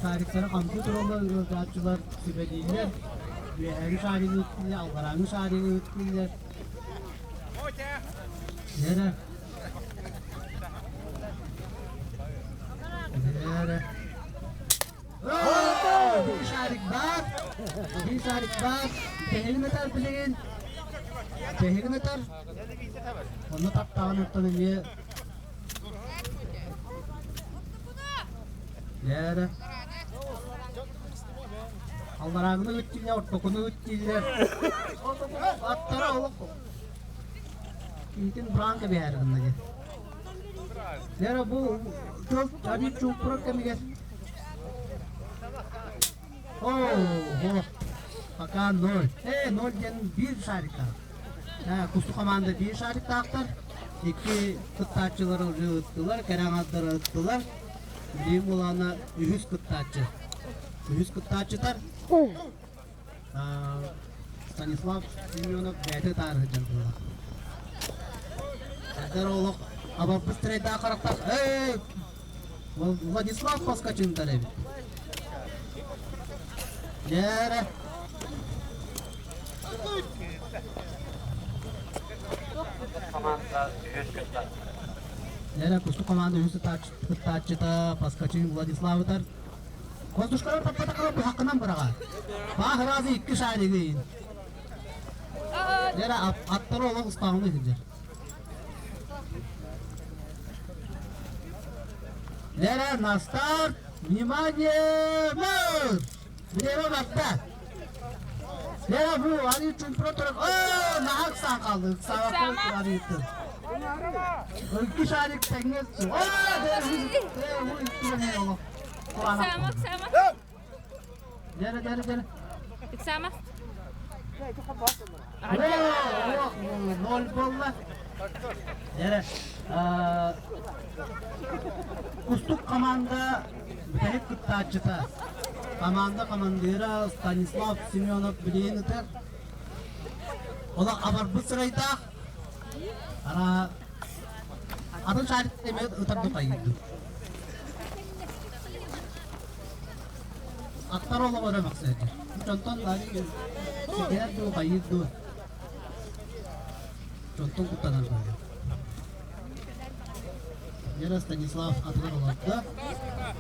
Шариктара хамсыы тураллар, ыалдьааччылар сүбэлииллэр, үөһээҥи шаригы ыыттыллар, алларааҥы шаригы ыыттыллар. Лера. Лера. Биир шарик баар. Биир шарик баар. Тэһигин ытар билигин. Тэһигин ытар. Онно таптаҕын оттон эмиэ. Лера. Алларааҥны ыттииллэр, ортокуну ыттииллэр. Аттара олох Киһитин бураан кэбиһээри гынна диэн. Лера бу тыл арыый чууппурар кэмигэр Оо, пока ноль. Э, ноль диэн биир шариктаах. Э, кусту команда биир шариктаахтар. Икки кыттааччылары уже ыттылар, кэрэ аҥардары ыттылар. Билигин булаана үһүс кыттааччы. Үһүс кыттааччытар Станислав Семенов бэйэтэ таарыһыдьар буолла. Эдэр олох абарбыт сирэйдээх харахтаах эй Владислав Поскачинтар эбит. Дьээрэ. Команда үһүс кыттааччы. Дьээрэ кустук команда үһүс кыттааччыта Поскачин Владислав ытар. Воздушкалар таппатахха быһаххынан быраҕа. Баах ыраазы икки шаригы иин. Дьэрэ аттары олох ыстаҕыны сылдьар. Лера на старт! Внимание! Марш! Лера барда. Лера бу аны чумпура турар. Оо, наһаа ыксаан хаалды. Ыксаабакка арыйыттын. Икки шарик тэҥҥэ. Оо, бу икки олох. Ыксаама, ыксаама. Дere, дere, дere. Ыксаама. Ноль буолла. Дere. Кустук команда бүтэһик кыттааччыта. Команда командира Станислав Семенов билигин ытар. Ола абарбыт сырайдаах. Ара атын шарик эмэ ытар дутайды. Аттар олоҕо өрө махсыйдыр. Дьонтон ситиһэр дуу, хайыыр дуу. Дьонтон куттанар буолла. Вера Станислав атыгар олордо,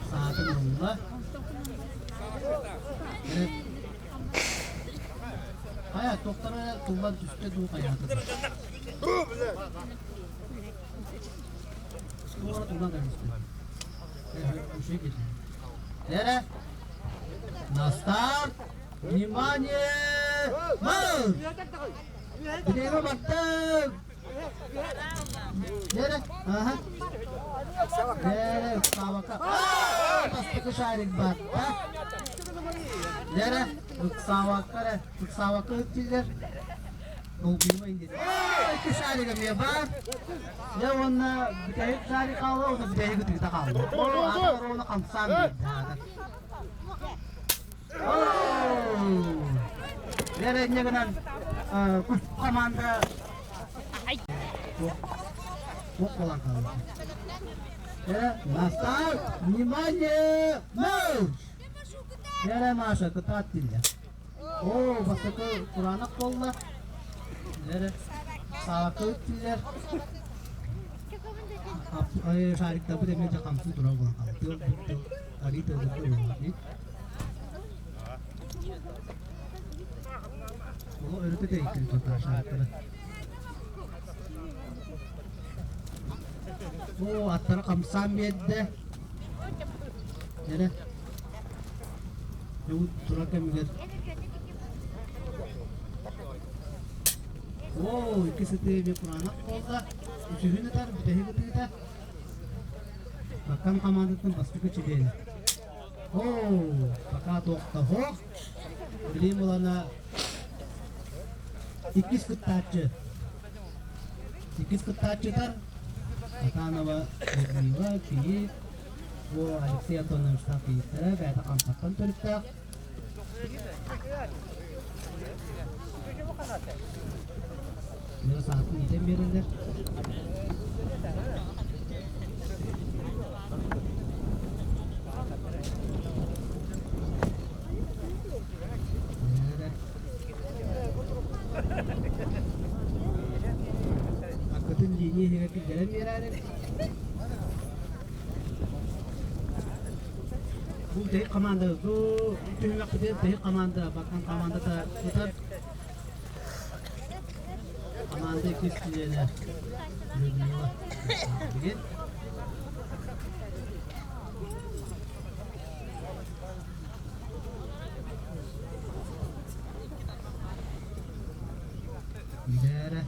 саатын ылла. Хайа, туохтара туллан түстэ дуу хайаата. Туора туллан түстэ. Лера, на старт! Внимание! Марш! Время баттык! Лера, ага. Лера, ыксаабакка. Бастакы шарик батта. Лера, ыксаабакка эрэ, ыксаабакка ыттилэр. Долгуйума инде. Икки шарик эмиэ баар. Дьэ уонна бүтэһик шарик хаалла уонна бүтэһик ытыыта хаалла. Аата оруона хамсаан биэрдэ аата. Лера инньэ гынан. Команда Туох буолан хаалла? На старт! Внимание! Марш! Эрэ Маша, кытаат тиллэр. Оо, бастакы кураанах буолла. Эрэ саакы үттүлэр. Шариктарбыт эмиэ дьэ хамсыы турар буолан хаалла. Тыал тыл арыы тыалырга буолла. Ол өрүтэ тэйиккин тутаа шариктары. Оо, аттара хамсаан биэрдэ. Эрэ. Дьэ, турар кэмигэр. Оо, икки сытыы эмиэ кураанах буолла. Үсүһүн ытар, бүтэһик ытыыта. Баккам хамаандатын бастакы чилиэнэ. Оо, пока туохтаһох. Билим булана иккис кыттааччы. Иккис кыттааччытар Атанова Людмила, Кийиит, бу Алексей Антоновичтаах кийииттэрэ, бэйэтэ Хамсаттан төрүттээх. Мира саатын иитэн биэрэллэр. Аккытын линия иһигэр киллэрэн биэрээри. Бу бүтэһик команда, бу түһүмэхпитигэр бүтэһик команда, Бакан командата тутар. Команда иккис чилиэнэ Людмила Билигин. Бээрэ.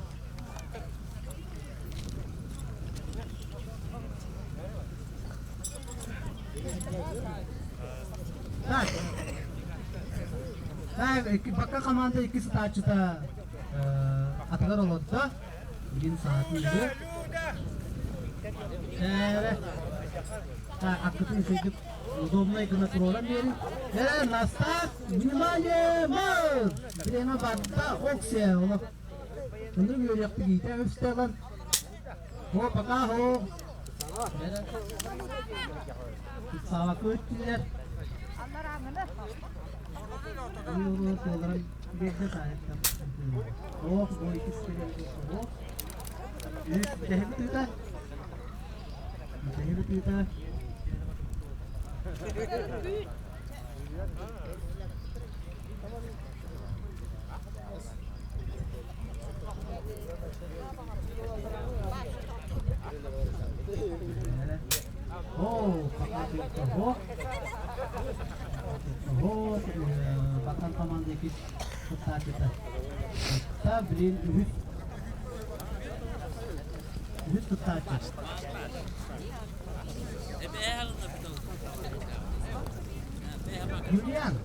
Так. Так, пока команда икки сытааччыта атыгар олордо. Билин саатын үһү. Бээрэ. Так, аккытын үчүгдүк удобнай гына туруоран биэрин. Э, на старт! Внимание! Марш! Время барда, оксия, олох. Ынырык үөрүйэхтик иитэ өстөҕөн. О, пока хо. Саабакка өттүлэр. Ох, бу иккис ох. Үс бүтэһик тыыта. Бүтэһик тыыта. Бакан команда иккис кыттааччыта. Та блин үһүс үһүс кыттааччы. Юлиан.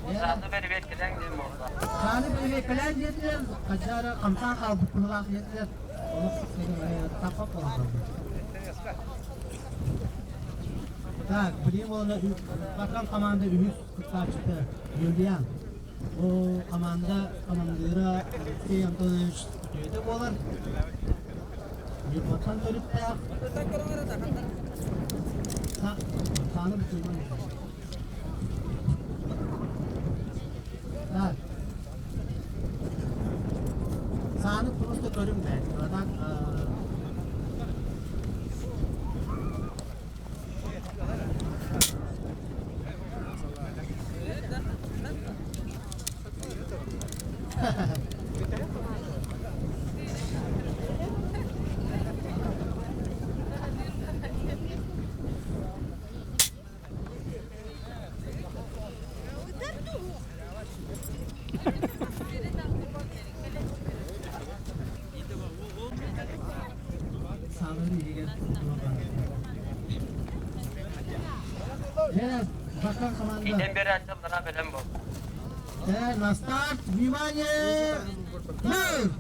Сааны бэрибиэккэлээн диэн буолла. Сааны бэрибиэккэлээн диэтилэр, хадьаара хамсаан хаалбыт быһылаах диэтилэр. Олох таппат буолан хаалбыт. Так, билим уонна Бакан команда үһүс кыттааччыта Юлиан. Бу команда командира Алексей Антонович үтүөтэ буолар. Ньурбаттан төрүттээх. Сааны бутуйман. Так. Сааны просто көрүҥ бэ. А так Сааларын иһигэр Бакан команда. Иитэн биэрээччилэрэ бэлэм буол. На старт, внимание! Марш!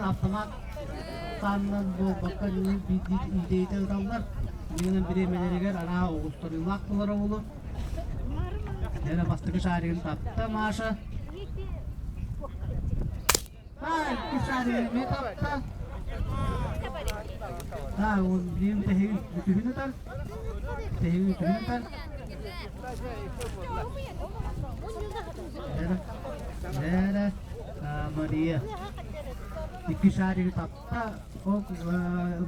Автомат тааннан буолбакка биирдии ыталлар. Минэн бириэмэлэригэр араа оҕустарыылаах буолар оҕолор. Лена бастакы шаригын тапта Маша. Икки шаригын эмиэ тапта. Да, он билим тэһигин үтүһүн ытар. Тэһигин үтүһүн ытар. Лера, Лера, Мария. Икки шаригы тапта. Ол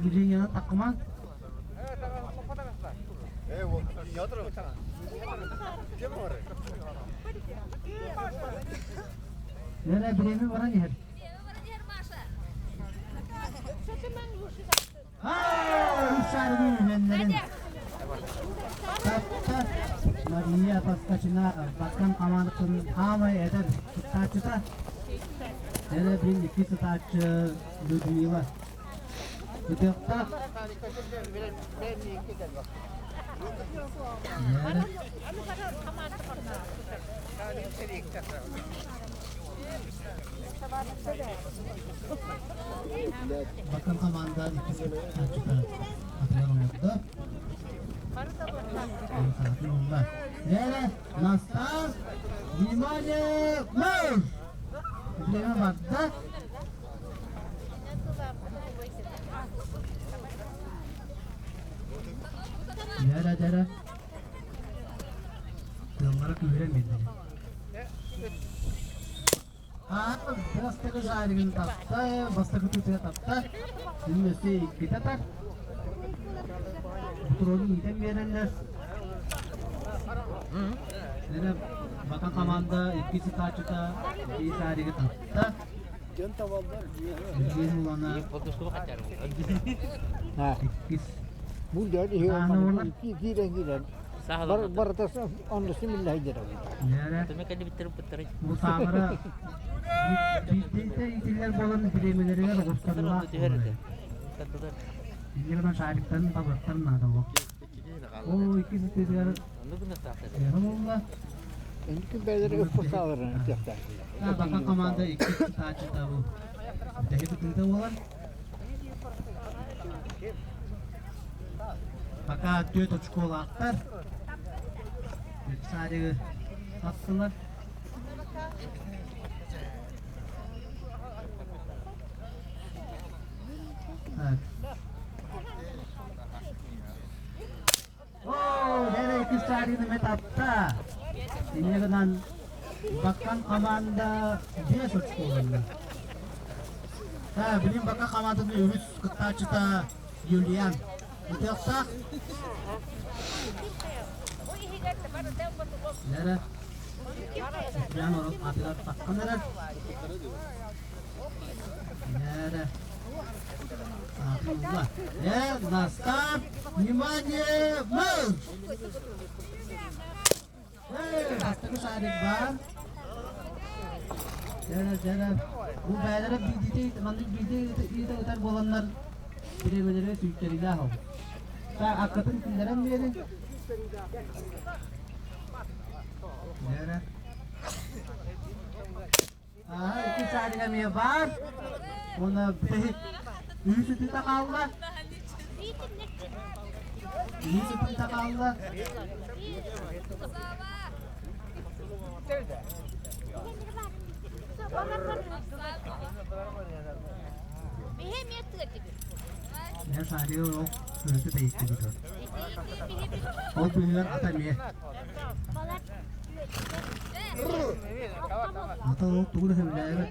линияны такыман. Лера бириэмэ баран иһэр. Тапта Мария Поскачина Баккан хамаандатын хаамай эдэр кыттааччыта. Эдэр бин икки сытааччы Людмила. Ытыахтаах. Лера. Бакын команда иккис кыттааччыта атыгар олордо. Лера, на старт! Внимание, марш! Время барда. Лера, Лера. Тыллара күүрэн биэрдилэр. Бастакы шаригын тапта, бастакы тутуя тапта. Үммөсү иккитэ тар. Патронун иитэн биэрэллэр. Эре бака команда икки сытааччыта икки шаригы тапта. Билигин улана иккис. Киирэн киирэн барыта оннусы миллэһидер. Бу саамара биирдиитэ иитиллэр буолан бириэмэлэригэр оҕустарылаах Иннигинэн шариктарын табыттар наада буо. Оо иккис ытыытыгар буолла. Инки бэйэлэри ыппысааларын этиэхтээх. Бака команда иккис ытааччыта бу. Бүтэһик ытыыта буолар. Пока түөрт очколаахтар. Шаригы аттылар. Так. О, Лера иккис шаригы метапта. Инне гынан Баккан команда 5 очко ылла. Билим Бакка команданы үгүс кыттааччыта Юлиан. Ытыахтаах. Лера. Юлиан орон атыгар таххан эрэр. Лера. Атылла. Э, на старт! Внимание! Марш! Бастакы шарик баар. Дьэ, дьэ, бу бэйэлэрэ биирдии маннык биирдии ыыта ытар буоланнар бириэмэлэрэ сүүйтэрилээх ол. Та аккатын киллэрэн биэрин. Дьэ, Аа, икки шарик эмиэ баар. Уонна бүтэһик үһүс ытыыта хаалла. Үһүс ытыыта хаалла. Мен шаригы ол сүрөтү тэйиттибит. Ол быыһыгар ата эмиэ. Ата ол тугу да сөбүлээбэт.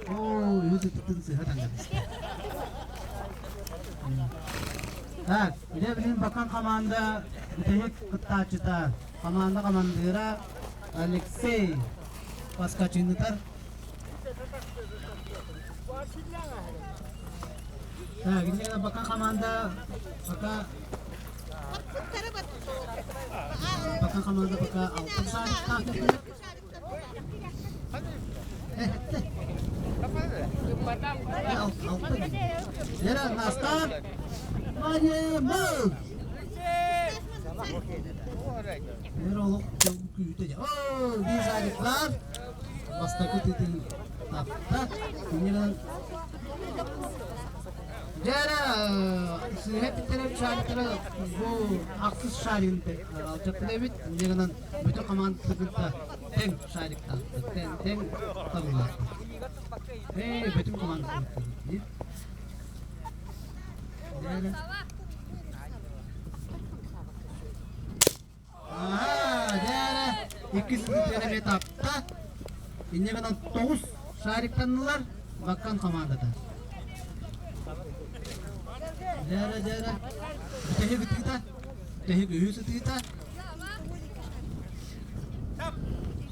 Оо, үһүс ытытын сыһа таҥнарыста. Так, илэ билин бакан команда бүтэһик кыттааччыта, команда командира Алексей Поскачинытар. Так, иннигина бака команда пока Пока команда пока алтын саастаах Лера, на старт! Внимание, марш! Лера олох күүтэ. Оо, биир шариклар. Бастакы тытын тапта. Иннигинэн. Дьэ эрэ сыыһа эппиттэрэ шариктара бу ахсыс шаригын алдьаппыт эбит. Инньэ гынан бүтүн командата кытта тэҥ шариктаахпыт, тэҥ тэҥ табыллаахпыт. Ээ, бүтүн командата кытта. Дьэ эрэ. Аһаа, дьэ эрэ, иккис ытык эмиэ тапта. Инньэ гынан тоҕус шариктаннылар Баккан командата. Дьэ эрэ, дьэ эрэ, бүтэһик ытыыта, бүтэһик үһүс ытыыта.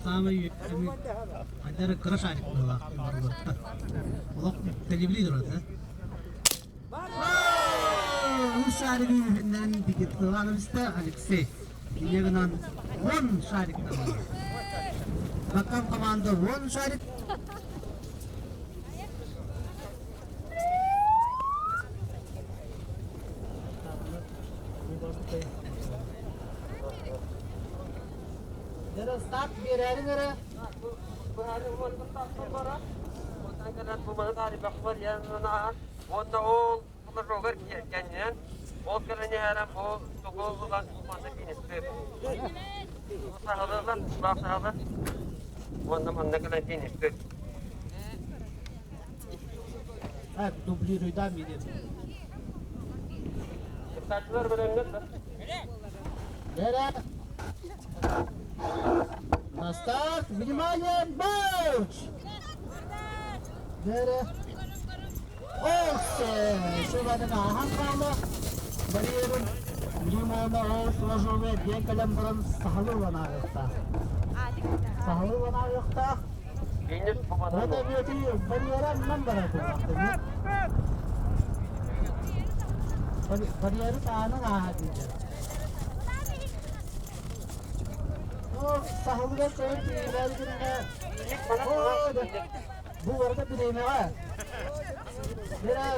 Саамай хайда эрэ кыра шарик быһыылаах барыларыттан. Олох тэлибилии турар да. Үс шаригы үһүннэрин Ивановичта Алексей. Инньэ гынан 10 шариктанна. Баккан команда 10 шарик. Дьэ, старт биэрээрин эрэ. Уонна ол флажогар кэннинэн ол кэлэн иһэрэн бу тугу ылан манна финишти саһылылар баах саһылы уонна манна кэлэн финишти Так, дублируйда мире. Кыттааччылар бэлэмнэр да? Лера! На старт! Внимание! Марш! Лера! Ох, ааһан хаала барьерын Лимона ол флажогу эргийэн кэлэн баран сахалыы ылан ааһыахтаах. Сахалыы ылан ааһыахтаах. Уонна бүөтүй барьера аннан барар буоллахтар. Барьеры таһынан ааһа дииллэр. Ол сахалыгар көрөн тиийбээри гынна. Бу барыта бириэмэҕэ. Бира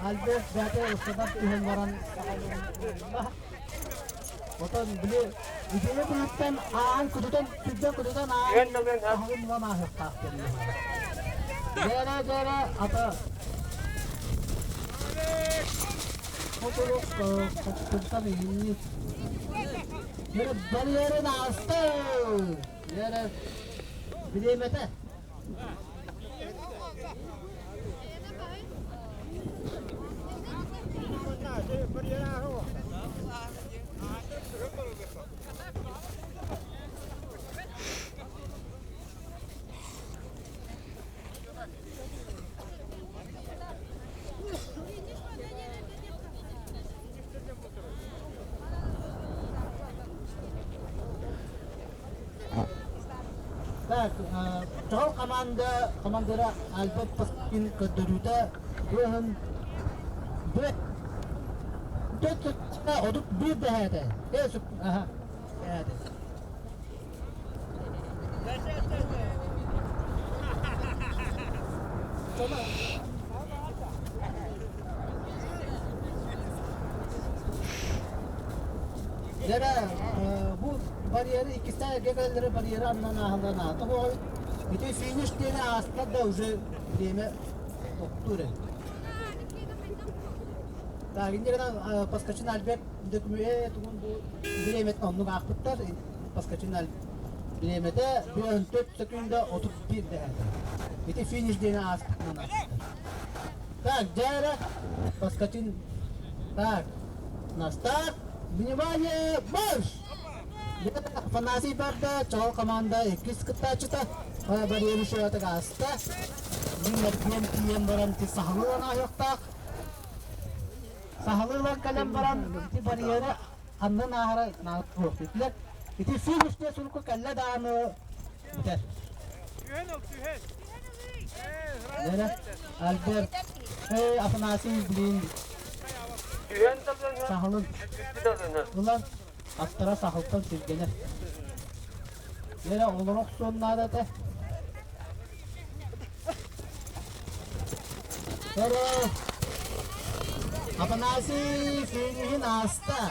Альберт бэйэтэ устатар түһэн баран Отон били итини быһыттан аан кутутан түрдэн кутутан аан аһылын уон ааһыахтаах кэллэ. Дьэрэ дьэрэ ата Хотулук куттан иһинни. Дьэрэ барьерын ааста. Дьэрэ бириэмэтэ. Так, Чоҕул команда командира Альберт Паскин көрдөрүүтэ быһын төрт одук биир дэһээтэ. Аха, дэһээтэ. Дьэрэ, бу барьеры иккистээн эргэ кэлэллэрэ барьеры аннан ааһалларын аата буолабыт. Ити финиш диэни ааспат да уже время тохтуур ээ. Так, инде гынан Паскачин Альберт дөкүмүө тугун бу бириэмэтин оннук аахпыттар. Паскачин бириэмэтэ 14 секунда 31 дэһээтэ. Ити финиш диэни ааспытынан ааспыттар. Так, дьээрэ, Паскачин так, на старт, внимание, марш! Афанасий барда, Чоҕул команда иккис кыттааччыта барьеры шоятык ааста. Мин эргиэн тиийэн баран ти саһылы ылан ааһыахтаах. Саһылы ылан кэлэн баран ити барьеры аннын ааһара наадалаах. Ити финиште сурукка кэллэ даҕаны бүтэр. Лера, Альберт, эй, Афанасий, блин, саһылын ылан аттара саһылтан сиргэнэр. Лера, олоро охсуон наада этэ. Лера, Афанасий финиһин ааста.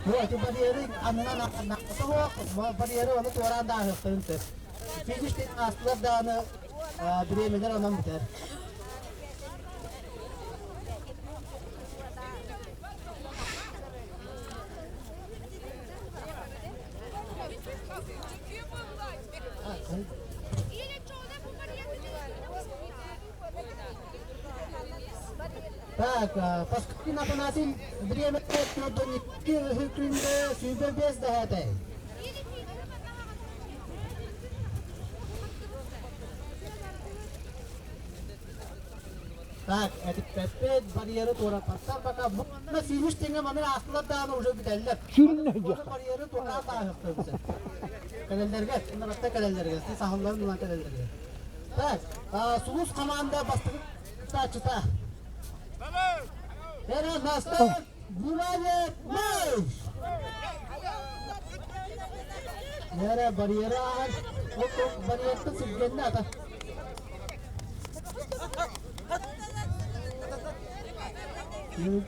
Бу ити барьеры аннынан барьеры ону туораан да ааһыахтарын сөп. Финиш аастылар даҕаны бириэмэлэр онон бүтэр. Так, Паскалин Афанасий время 42 күндө 25 дэһээтэй. Так, этиппэппит, барьеры туораппаттар пока. Бу манна финиш тэҥэ маны аастылар даҕаны уже бүтэллэр. Барьеры туораан ааһыахтар Кэлэллэргэ, ынырыкта кэлэллэргэ, саһылларын ылан кэлэллэргэ. Так, Сулус команда бастакы кыттааччыта. Эра Настар Внимание, марш! Эра барьера ааһан, ол барьертан сиргэннэ ата. Оо,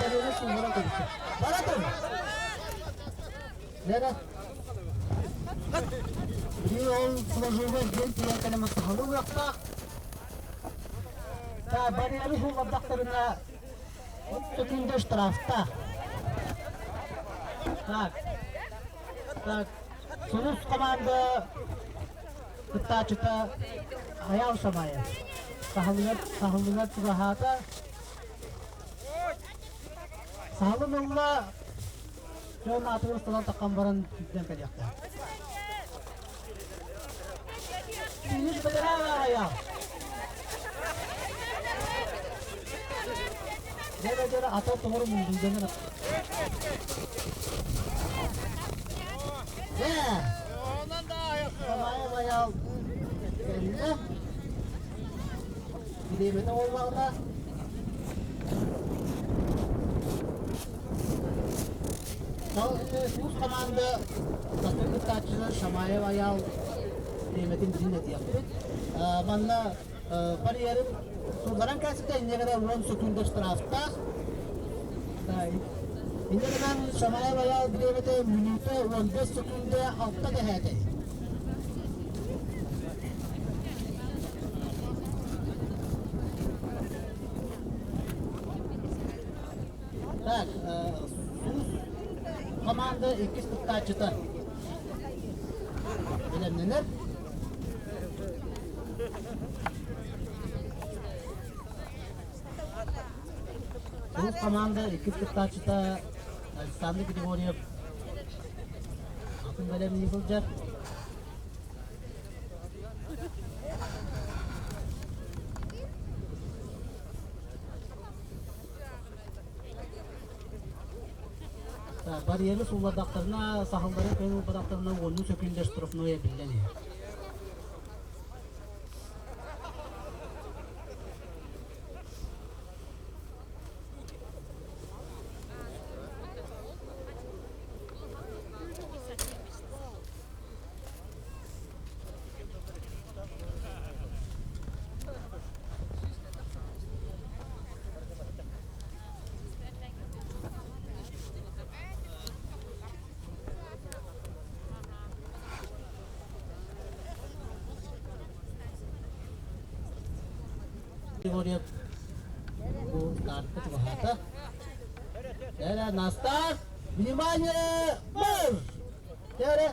барьера суулларан кэбистэ. Баратын! Лера. Били ол флажога диэн тиийэн кэлэн сахалыы уйахтаах. Та барьеры сууллардахтарына секунда штрафтаах. Так. Так. Сулус команда кыттааччыта Айаал Шамаев. Саһылыгар, саһылыгар чугаһаата. Саһылын ылла, дьон аатыгар ысталан таххан баран сүүрдэн кэлиэхтээх. Финиш бэтэрээ Айаал. Дьэ, дьэ, ата тоҕор мундуйданар. Дьэ, Шамаев Айаал кэллэ. Бириэмэтэ буоллаҕына Уус хамаанда бастакы кыттааччылар Шамаев Айаал бириэмэтин билин этиэхпит. Манна барьерын суулларан кээситэ инньэ гынан 10 секунда штрафтаах. Инньэ гынан Шамаев Айаал бириэмэтэ мүнүүтэ 15 секунда 6 дэһээтэй. Так, Сулус команда иккис кыттааччыта бэлэмнэнэр. Сулус команда иккис кыттааччыта Александр Григорьев атын бэлэмнии сылдьар. Барьеры сууллардахтарына, саһылларын кыһын ылбатахтарына уоннуу сөкүүндэ штрафной эбиллэн иһэр. Григорьев бу стартка чугаһаата. Эрэ на старт! Внимание! Марш! Эрэ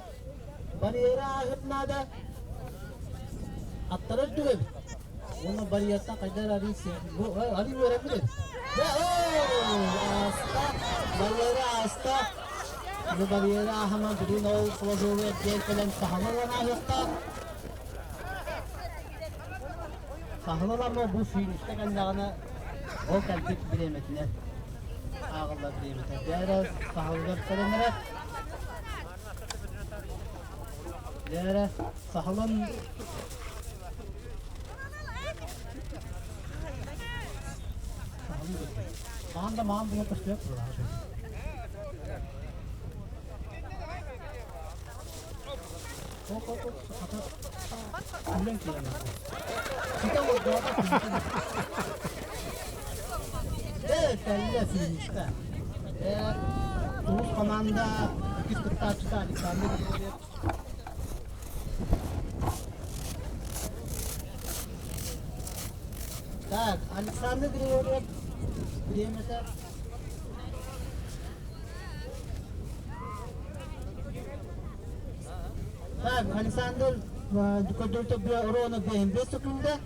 барьера ааһыт наада. Аттара үрдүк эбит. Уонна барьертан хайда эрэ арыы бу арыы үөрэммит эбит. Ааста, барьера ааста. Бу барьера ааһаман билин ол флажогу эрдиэн кэлэн саһылы ылан ааһыахтаах. Саһылы ылама бу финиште кэллэҕинэ ол кэлбит бириэмэтинэн ааҕыллар бириэмэтэ. Дээрэ саһылыгар кэлэн эрэр. Дээрэ саһылын Маан да маан була көстүөк буолар. Кэллэ финишка. Улус команда Иккис кыттааччыта Александр Григорьев. Так, Александр Григорьев бириэмэтэ Так, Александр көрдөртө ровно 5 секунда.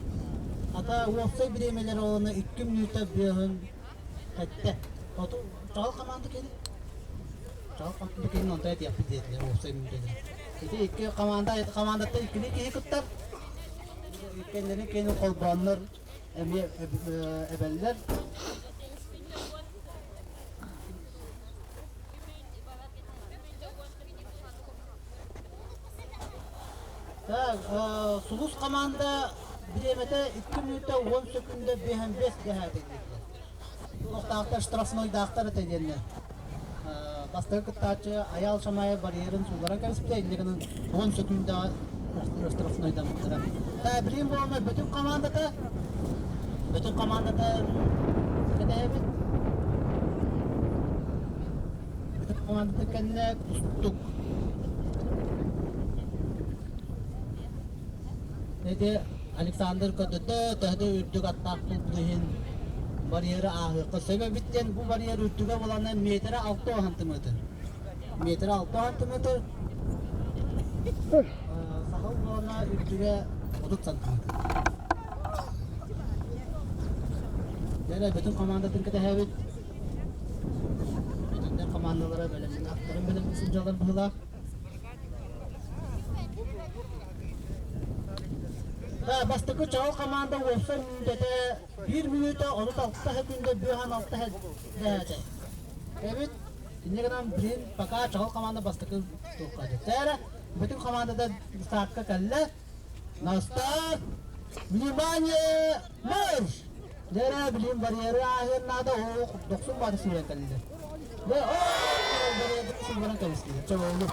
Ата уопсай бириэмэлэр ровно 2 минута 5 7. Оту чаҕыл команда кини. Чаҕыл команда кини онто этиэхпит диэтилэр уопсай мүнүүтэлэр. Ити икки команда командаттан иккини киһи кыттар. Иккеннэрин кини холбооннор эмиэ эбэллэр. Так, Сулус команда бириэмэтэ 2 мүнүүтэ 10 секунда 5 дэһээтэ диэтилэр. Туохтаахтар штрафнойдаахтар этэ диэннэр. Бастакы кыттааччы Айаал Шамаев барьерын суулларан кэбиспитэ, инньэ гынан 10 секундаҕа штрафнойдаммыттара. Билигин буолла Бөтүҥ командата Бөтүҥ командата кэтэһэбит. Бөтүҥ командата кэннэ Кустук. Ити Александр көрдөтө төһө да үрдүк аттаах буолбут иһин барьеры ааһыахха сөп эбит диэн бу барьер үрдүгэ буолана метрэ 6 сантиметр. Метрэ 6 сантиметр. Сахал буолана үрдүгэ 30 сантиметр. Дьэ бүтүн командатын кэтэһэбит. Бүтүннэр командалара бэлэмнэн аттарын бэлэмнии сылдьаллар быһыылаах. Бастакы чаҕыл команда уопсай мүнүүтэтэ 1 мүнүүтэ 36 секунда 56 дэһээтэ. Эбит инньэ гынан билин пока чаҕыл команда бастакы туохха дьэ. Бүтүн командата стартка кэллэ. На старт! Внимание! Марш! Дьэ билин барьеры ааһыан наада оо дохсун бааты сүүрэн кэллилэр. Дьэ оо барьеры сылбаран кэбистилэр. Чэ буоллун.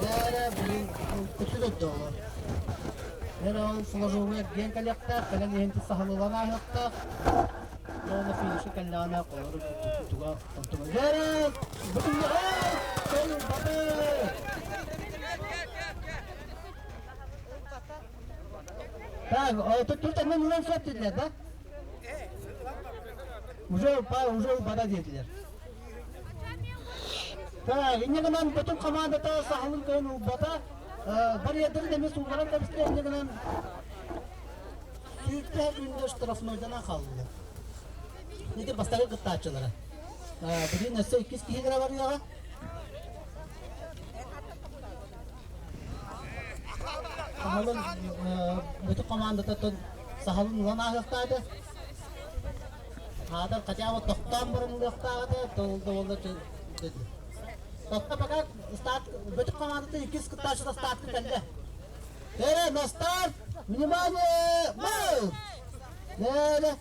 Дьэ билин көтү дойдоолор. Дьэ ол флажогу эргийэн кэлиэхтээх, кэлэн иһэн саһылылан ааһыахтаах. Уонна финиши кэллэҕинэ холору туга онтуга. Дьэ бүтүн оо баты! Так, тут тут ылан сөп диэтилэр да? Уже уже бада диэтилэр. Так, инньэ гынан бүтүн командата саһылын кыһын ылбата. Барьердарын эмиэ суулларан кэбистэ инньэ гынан сүүртэ күндэ штрафнойданан хааллылар. Ити бастакы кыттааччылара. Бүгүн өссө иккис киһилэрэ барыаҕа. Саһылын бүтүн командатыттан саһылын ылан ааһыахтаах этэ. Аатар хотя бы тохтоон баран ылыахтаах этэ, да буолла Тохто пока старт бүтүн командатын иккис кыттааччыта стартка кэллэ. Эрэ, на старт! Внимание! Марш! Леле!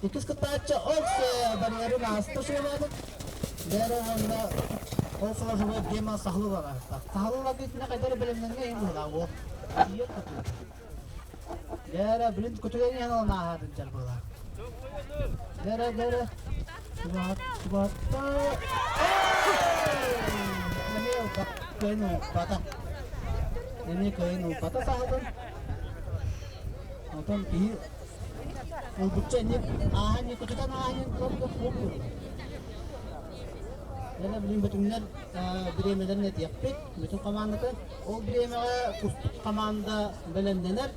Иккис кыттааччы Оксе барьерын ааста суолаабыт. Лера уонна ол флажовой гема сахалыла ааста. Сахалыла китинэ хайдары бэлэмнэнгэ иһин быһылаах уол. Тиийэр көтүлэр. Лера билин көтүлэн иһэн алан ааһаатын дьар быһылаах. Лера, Лера. Субат, субатта. Эмиэ кыайын ылбата. Эмиэ кыайын ылбата саһылын. Отон киһи Ылбычча инник ааһан көтүтэн ааһан ыларга суох буолла. Дьэ билин бөтүҥнэр бириэмэлэрин этиэхпит, бүтүн командата. Ол бириэмэҕэ кустук команда бэлэмнэнэр.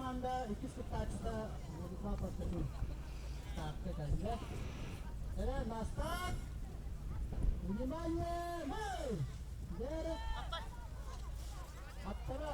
команда иккис кыттааччыта Владислав Пастухов стартка кэллэ. Эрэ на старт! Внимание! Бой! Дээрэ! Аттара!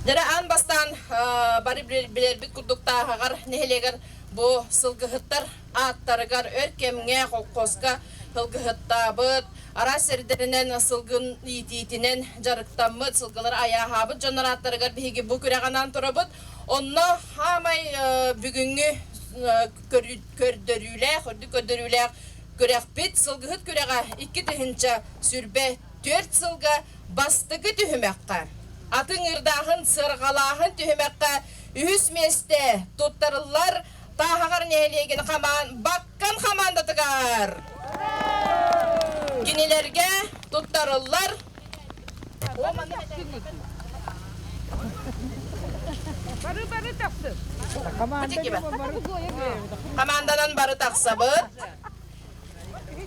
Дьэ аан бастаан бары билэрбит курдук Тааһаҕар нэһилиэгэр бу сылгыһыттар ааттарыгар өр кэмҥэ холкуоска сылгыһыттаабыт, араас сирдэринэн сылгын иитиитинэн дьарыктаммыт, сылгылары айааһаабыт дьоннор ааттарыгар биһиги бу күрэҕи анаан турабыт. Онно хаамай бүгүҥҥү көрдөрүүлээх, үрдүк көрдөрүүлээх күрэхпит сылгыһыт күрэҕэ 2024 сылга бастакы түһүмэххэ атын ыырдааһын, сыарҕалааһын түһүмэххэ үһүс миэстэ туттарыллар Тааһаҕар нэһилиэгин хамаан Баккан хамаандатыгар кинилэргэ туттарыллар Бары бары тахсыр. Хамаанданан бары тахсабыт.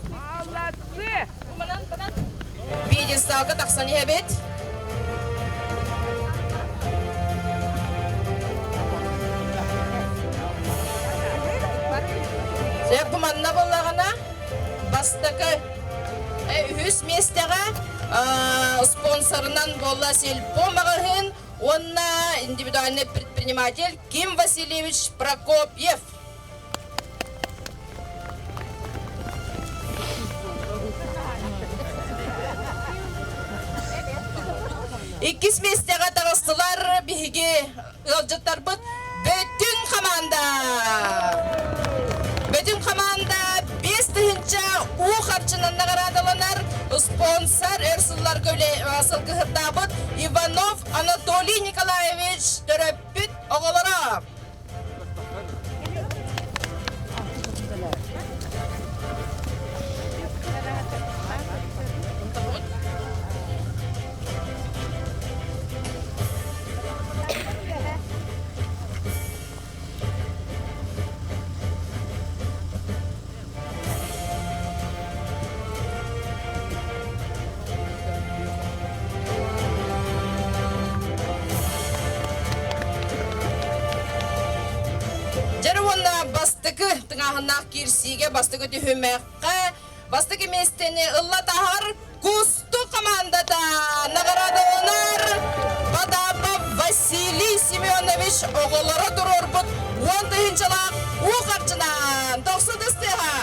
Молодцы! Пьедесталга тахсан иһэбит. Дьэ, бу манна буоллаҕына, бастакы үһүс миэстэҕэ спонсорынан буолла Сельпо маҕаһыын уонна индивидуальный предприниматель Ким Васильевич Прокопьев. Иккис миэстэҕэ таҕыстылар биһиги ыалдьыттарбыт Бөтүн хамаанда! Бөтүн хамаанда 5000 уу харчынан наҕараадаланар спонсор өр сылларга сылгыһыттаабыт Иванов Анатолий Николаевич төрөппүт оҕолоро. Дьэр уонна бастакы тыҥааһыннаах киирсиигэ бастакы түһүмэххэ бастакы миэстэни ылла таһар Кустук хамаандата наҕараадаланар Потапов Василий Семенович оҕолоро туруорбут уон тыһыынчалаах уу харчынан тохсу тыстыаха.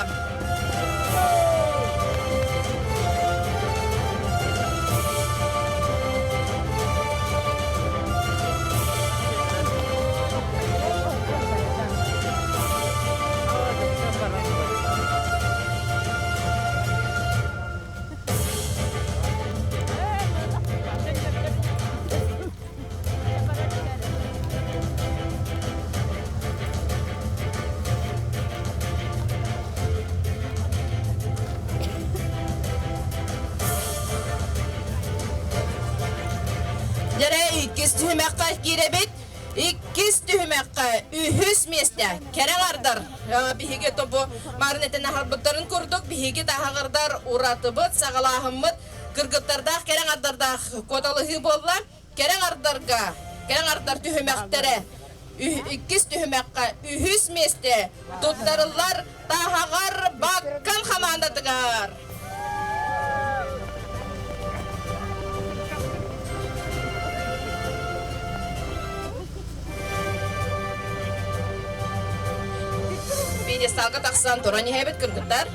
Дьэрэ иккис түһүмэххэ киирэбит. Иккис түһүмэххэ үһүс миэстэ кэрэ аҥардар биһиги тобу марын этэн аһарбыттарын курдук биһиги таһаҕырдар уратыбыт саҕалааһыммыт кыргыттардаах кэрэ аҥардардаах куоталаһыы буолла. Кэрэ аҥардарга кэрэ аҥардар түһүмэхтэрэ иккис түһүмэххэ үһүс миэстэ туттарыллар Таһаҕар Баккан хамаандатыгар. Пьедесталга тахсан туран иһэбит кыргыттар.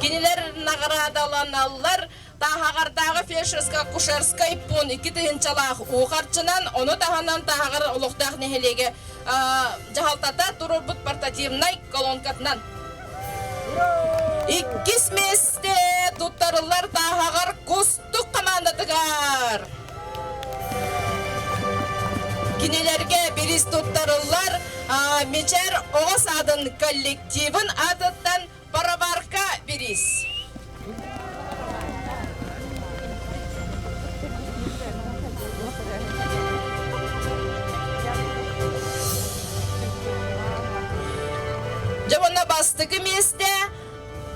Кинилэр наҕараадаланаллар Тааһаҕардааҕы фельдшерско-акушерскай пуун икки тыһыынчалаах уу харчынан, ону таһынан Тааһаҕар олохтоох нэһилиэгэ дьаһалтата туруорбут портативнай колонкатынан. Иккис миэстэ туттарыллар Тааһаҕар Кустук хамаандатыгар. Кинилэргэ бириис туттарыллар Мичээр оҕо саадын коллективын аатыттан Пароварка бириис. Дьэ уонна бастакы миэстэ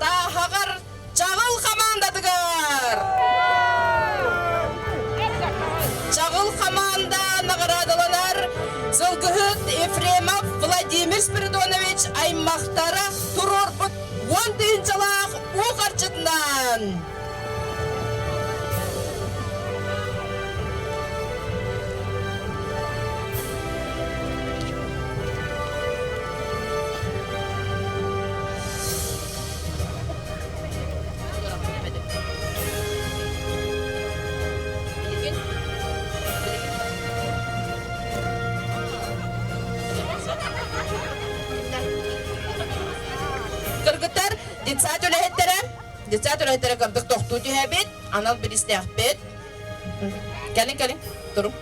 Тааһаҕар Чаҕыл хамаандатыгар! Чаҕыл хамаанда наҕараадаланар сылгыһыт Ефремов Владимир Спиридонович аймахтара туруорбут уон тыһыынчалаах уу харчытынан! Кыргыттар детсад үлэһиттэрэ, детсад үлэһиттэрэ кырдык тохтуу түһэбит, анал биристээхпит. Кэлин, кэлин, турун.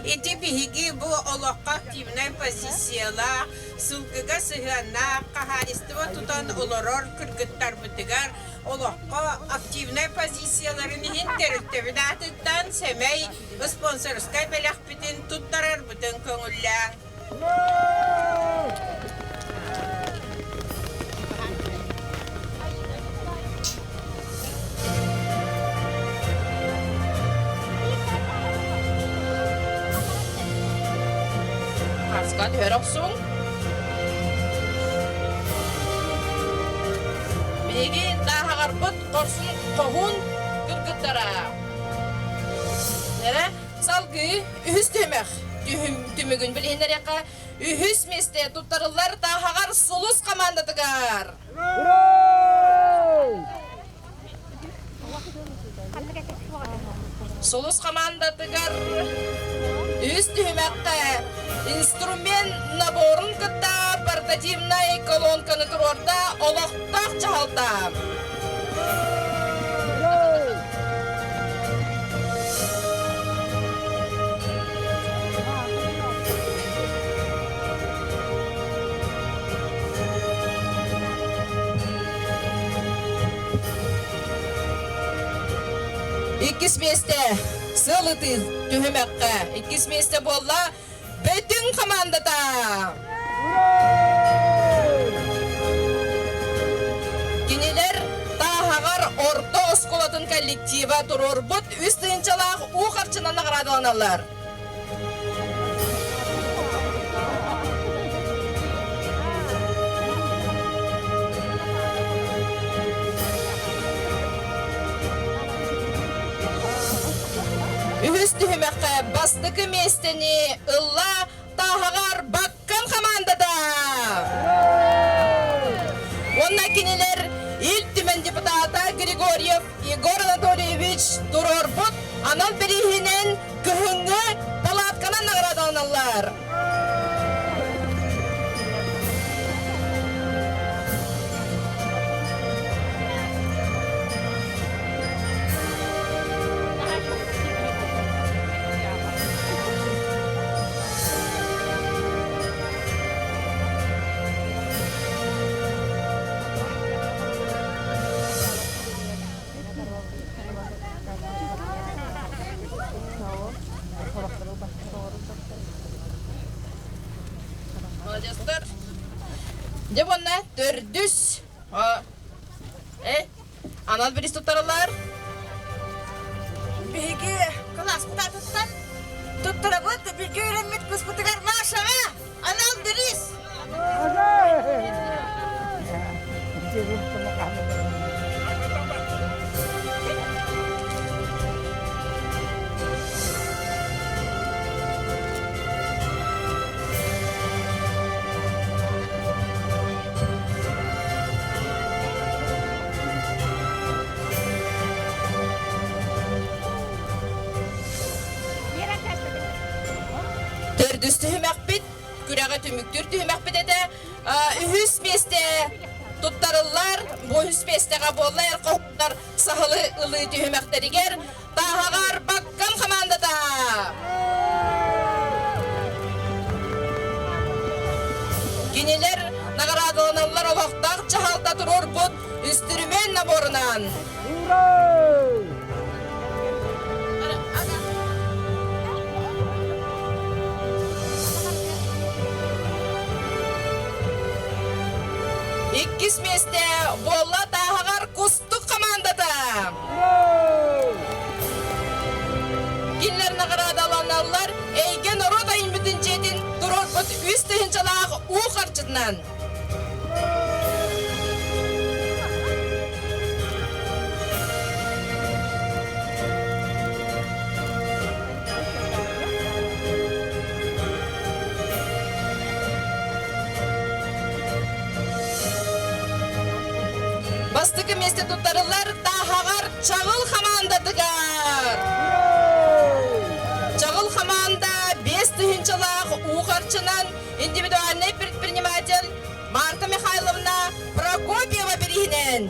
Ити биһиги бу олоххо активнай позициялаах, сылгыга сыһыаннаах, хаһаайыстыба тутан олорор кыргыттарбытыгар олоххо активнай позицияларын иһин тэрилтэбит аатыттан сэмэй спонсорскай бэлэхпитин туттарарбытын көҥүллээҥ. Хаартыскаҕа түһэрэ охсуҥ. Биһиги тааһаҕарбыт хорсун хоһуун кыргыттара. Эрэ салгыы үһүс түһүмэх түмүгүн билиһиннэриэххэ үһүс миэстэ туттарыллар тааһаҕар Сулус хамаандатыгар. Сулус хамаандатыгар үс түһүмэххэ инструмент наборун кытта портативнай колонканы туруорда олохтоох дьаһалта. Иккис миэстэ сыал ытыы түһүмэххэ иккис миэстэ буолла Бөтүҥ хамаандата! Кинилэр Тааһаҕар орто оскуолатын коллектива туруорбут үс тыһыынчалаах уу харчынан наҕараадаланаллар. Үһүс түһүмэххэ бастакы миэстэни ылла Тааһаҕар Баккан хамаандата! Уонна кинилэр Ил Түмэн депутата Григорьев Егор Анатольевич туруорбут анал бирииһинэн кыһыҥҥы палатканан наҕараадаланаллар. Молодецтар. Дьэ уонна төрдүс э анал бириис туттараллар. Биһиги кылааспыт аатыттан туттарабыт бииргэ үөрэммит кыыспытыгар Машаҕа анал бириис. Төрдүс түһүмэхпит күрэҕи түмүктүүр түһүмэхпит этэ. Үһүс миэстэ туттарыллар. Бу үһүс миэстэҕэ буолла эр хоһуттар саһылы ылыы түһүмэхтэригэр Тааһаҕар Баккан хамаандата! Кинилэр наҕараадаланаллар олохтоох дьаһалта туруорбут үстүрүмүөн наборунан. Иккис миэстэ буолла Тааһаҕар Кустук хамаандата. Кинилэр наҕараадаланаллар эйгэ норуот айымньытын дьиэтин туруорбут үс тыһыынчалаах уу харчытынан. Бастакы миэстэ туттарыллар Тааһаҕар Чаҕыл хамаандатыгар! Чаҕыл хамаанда 5 тыһыынчалаах уу харчынан индивидуальнай предприниматель Марта Михайловна Прокопьева бирииһинэн!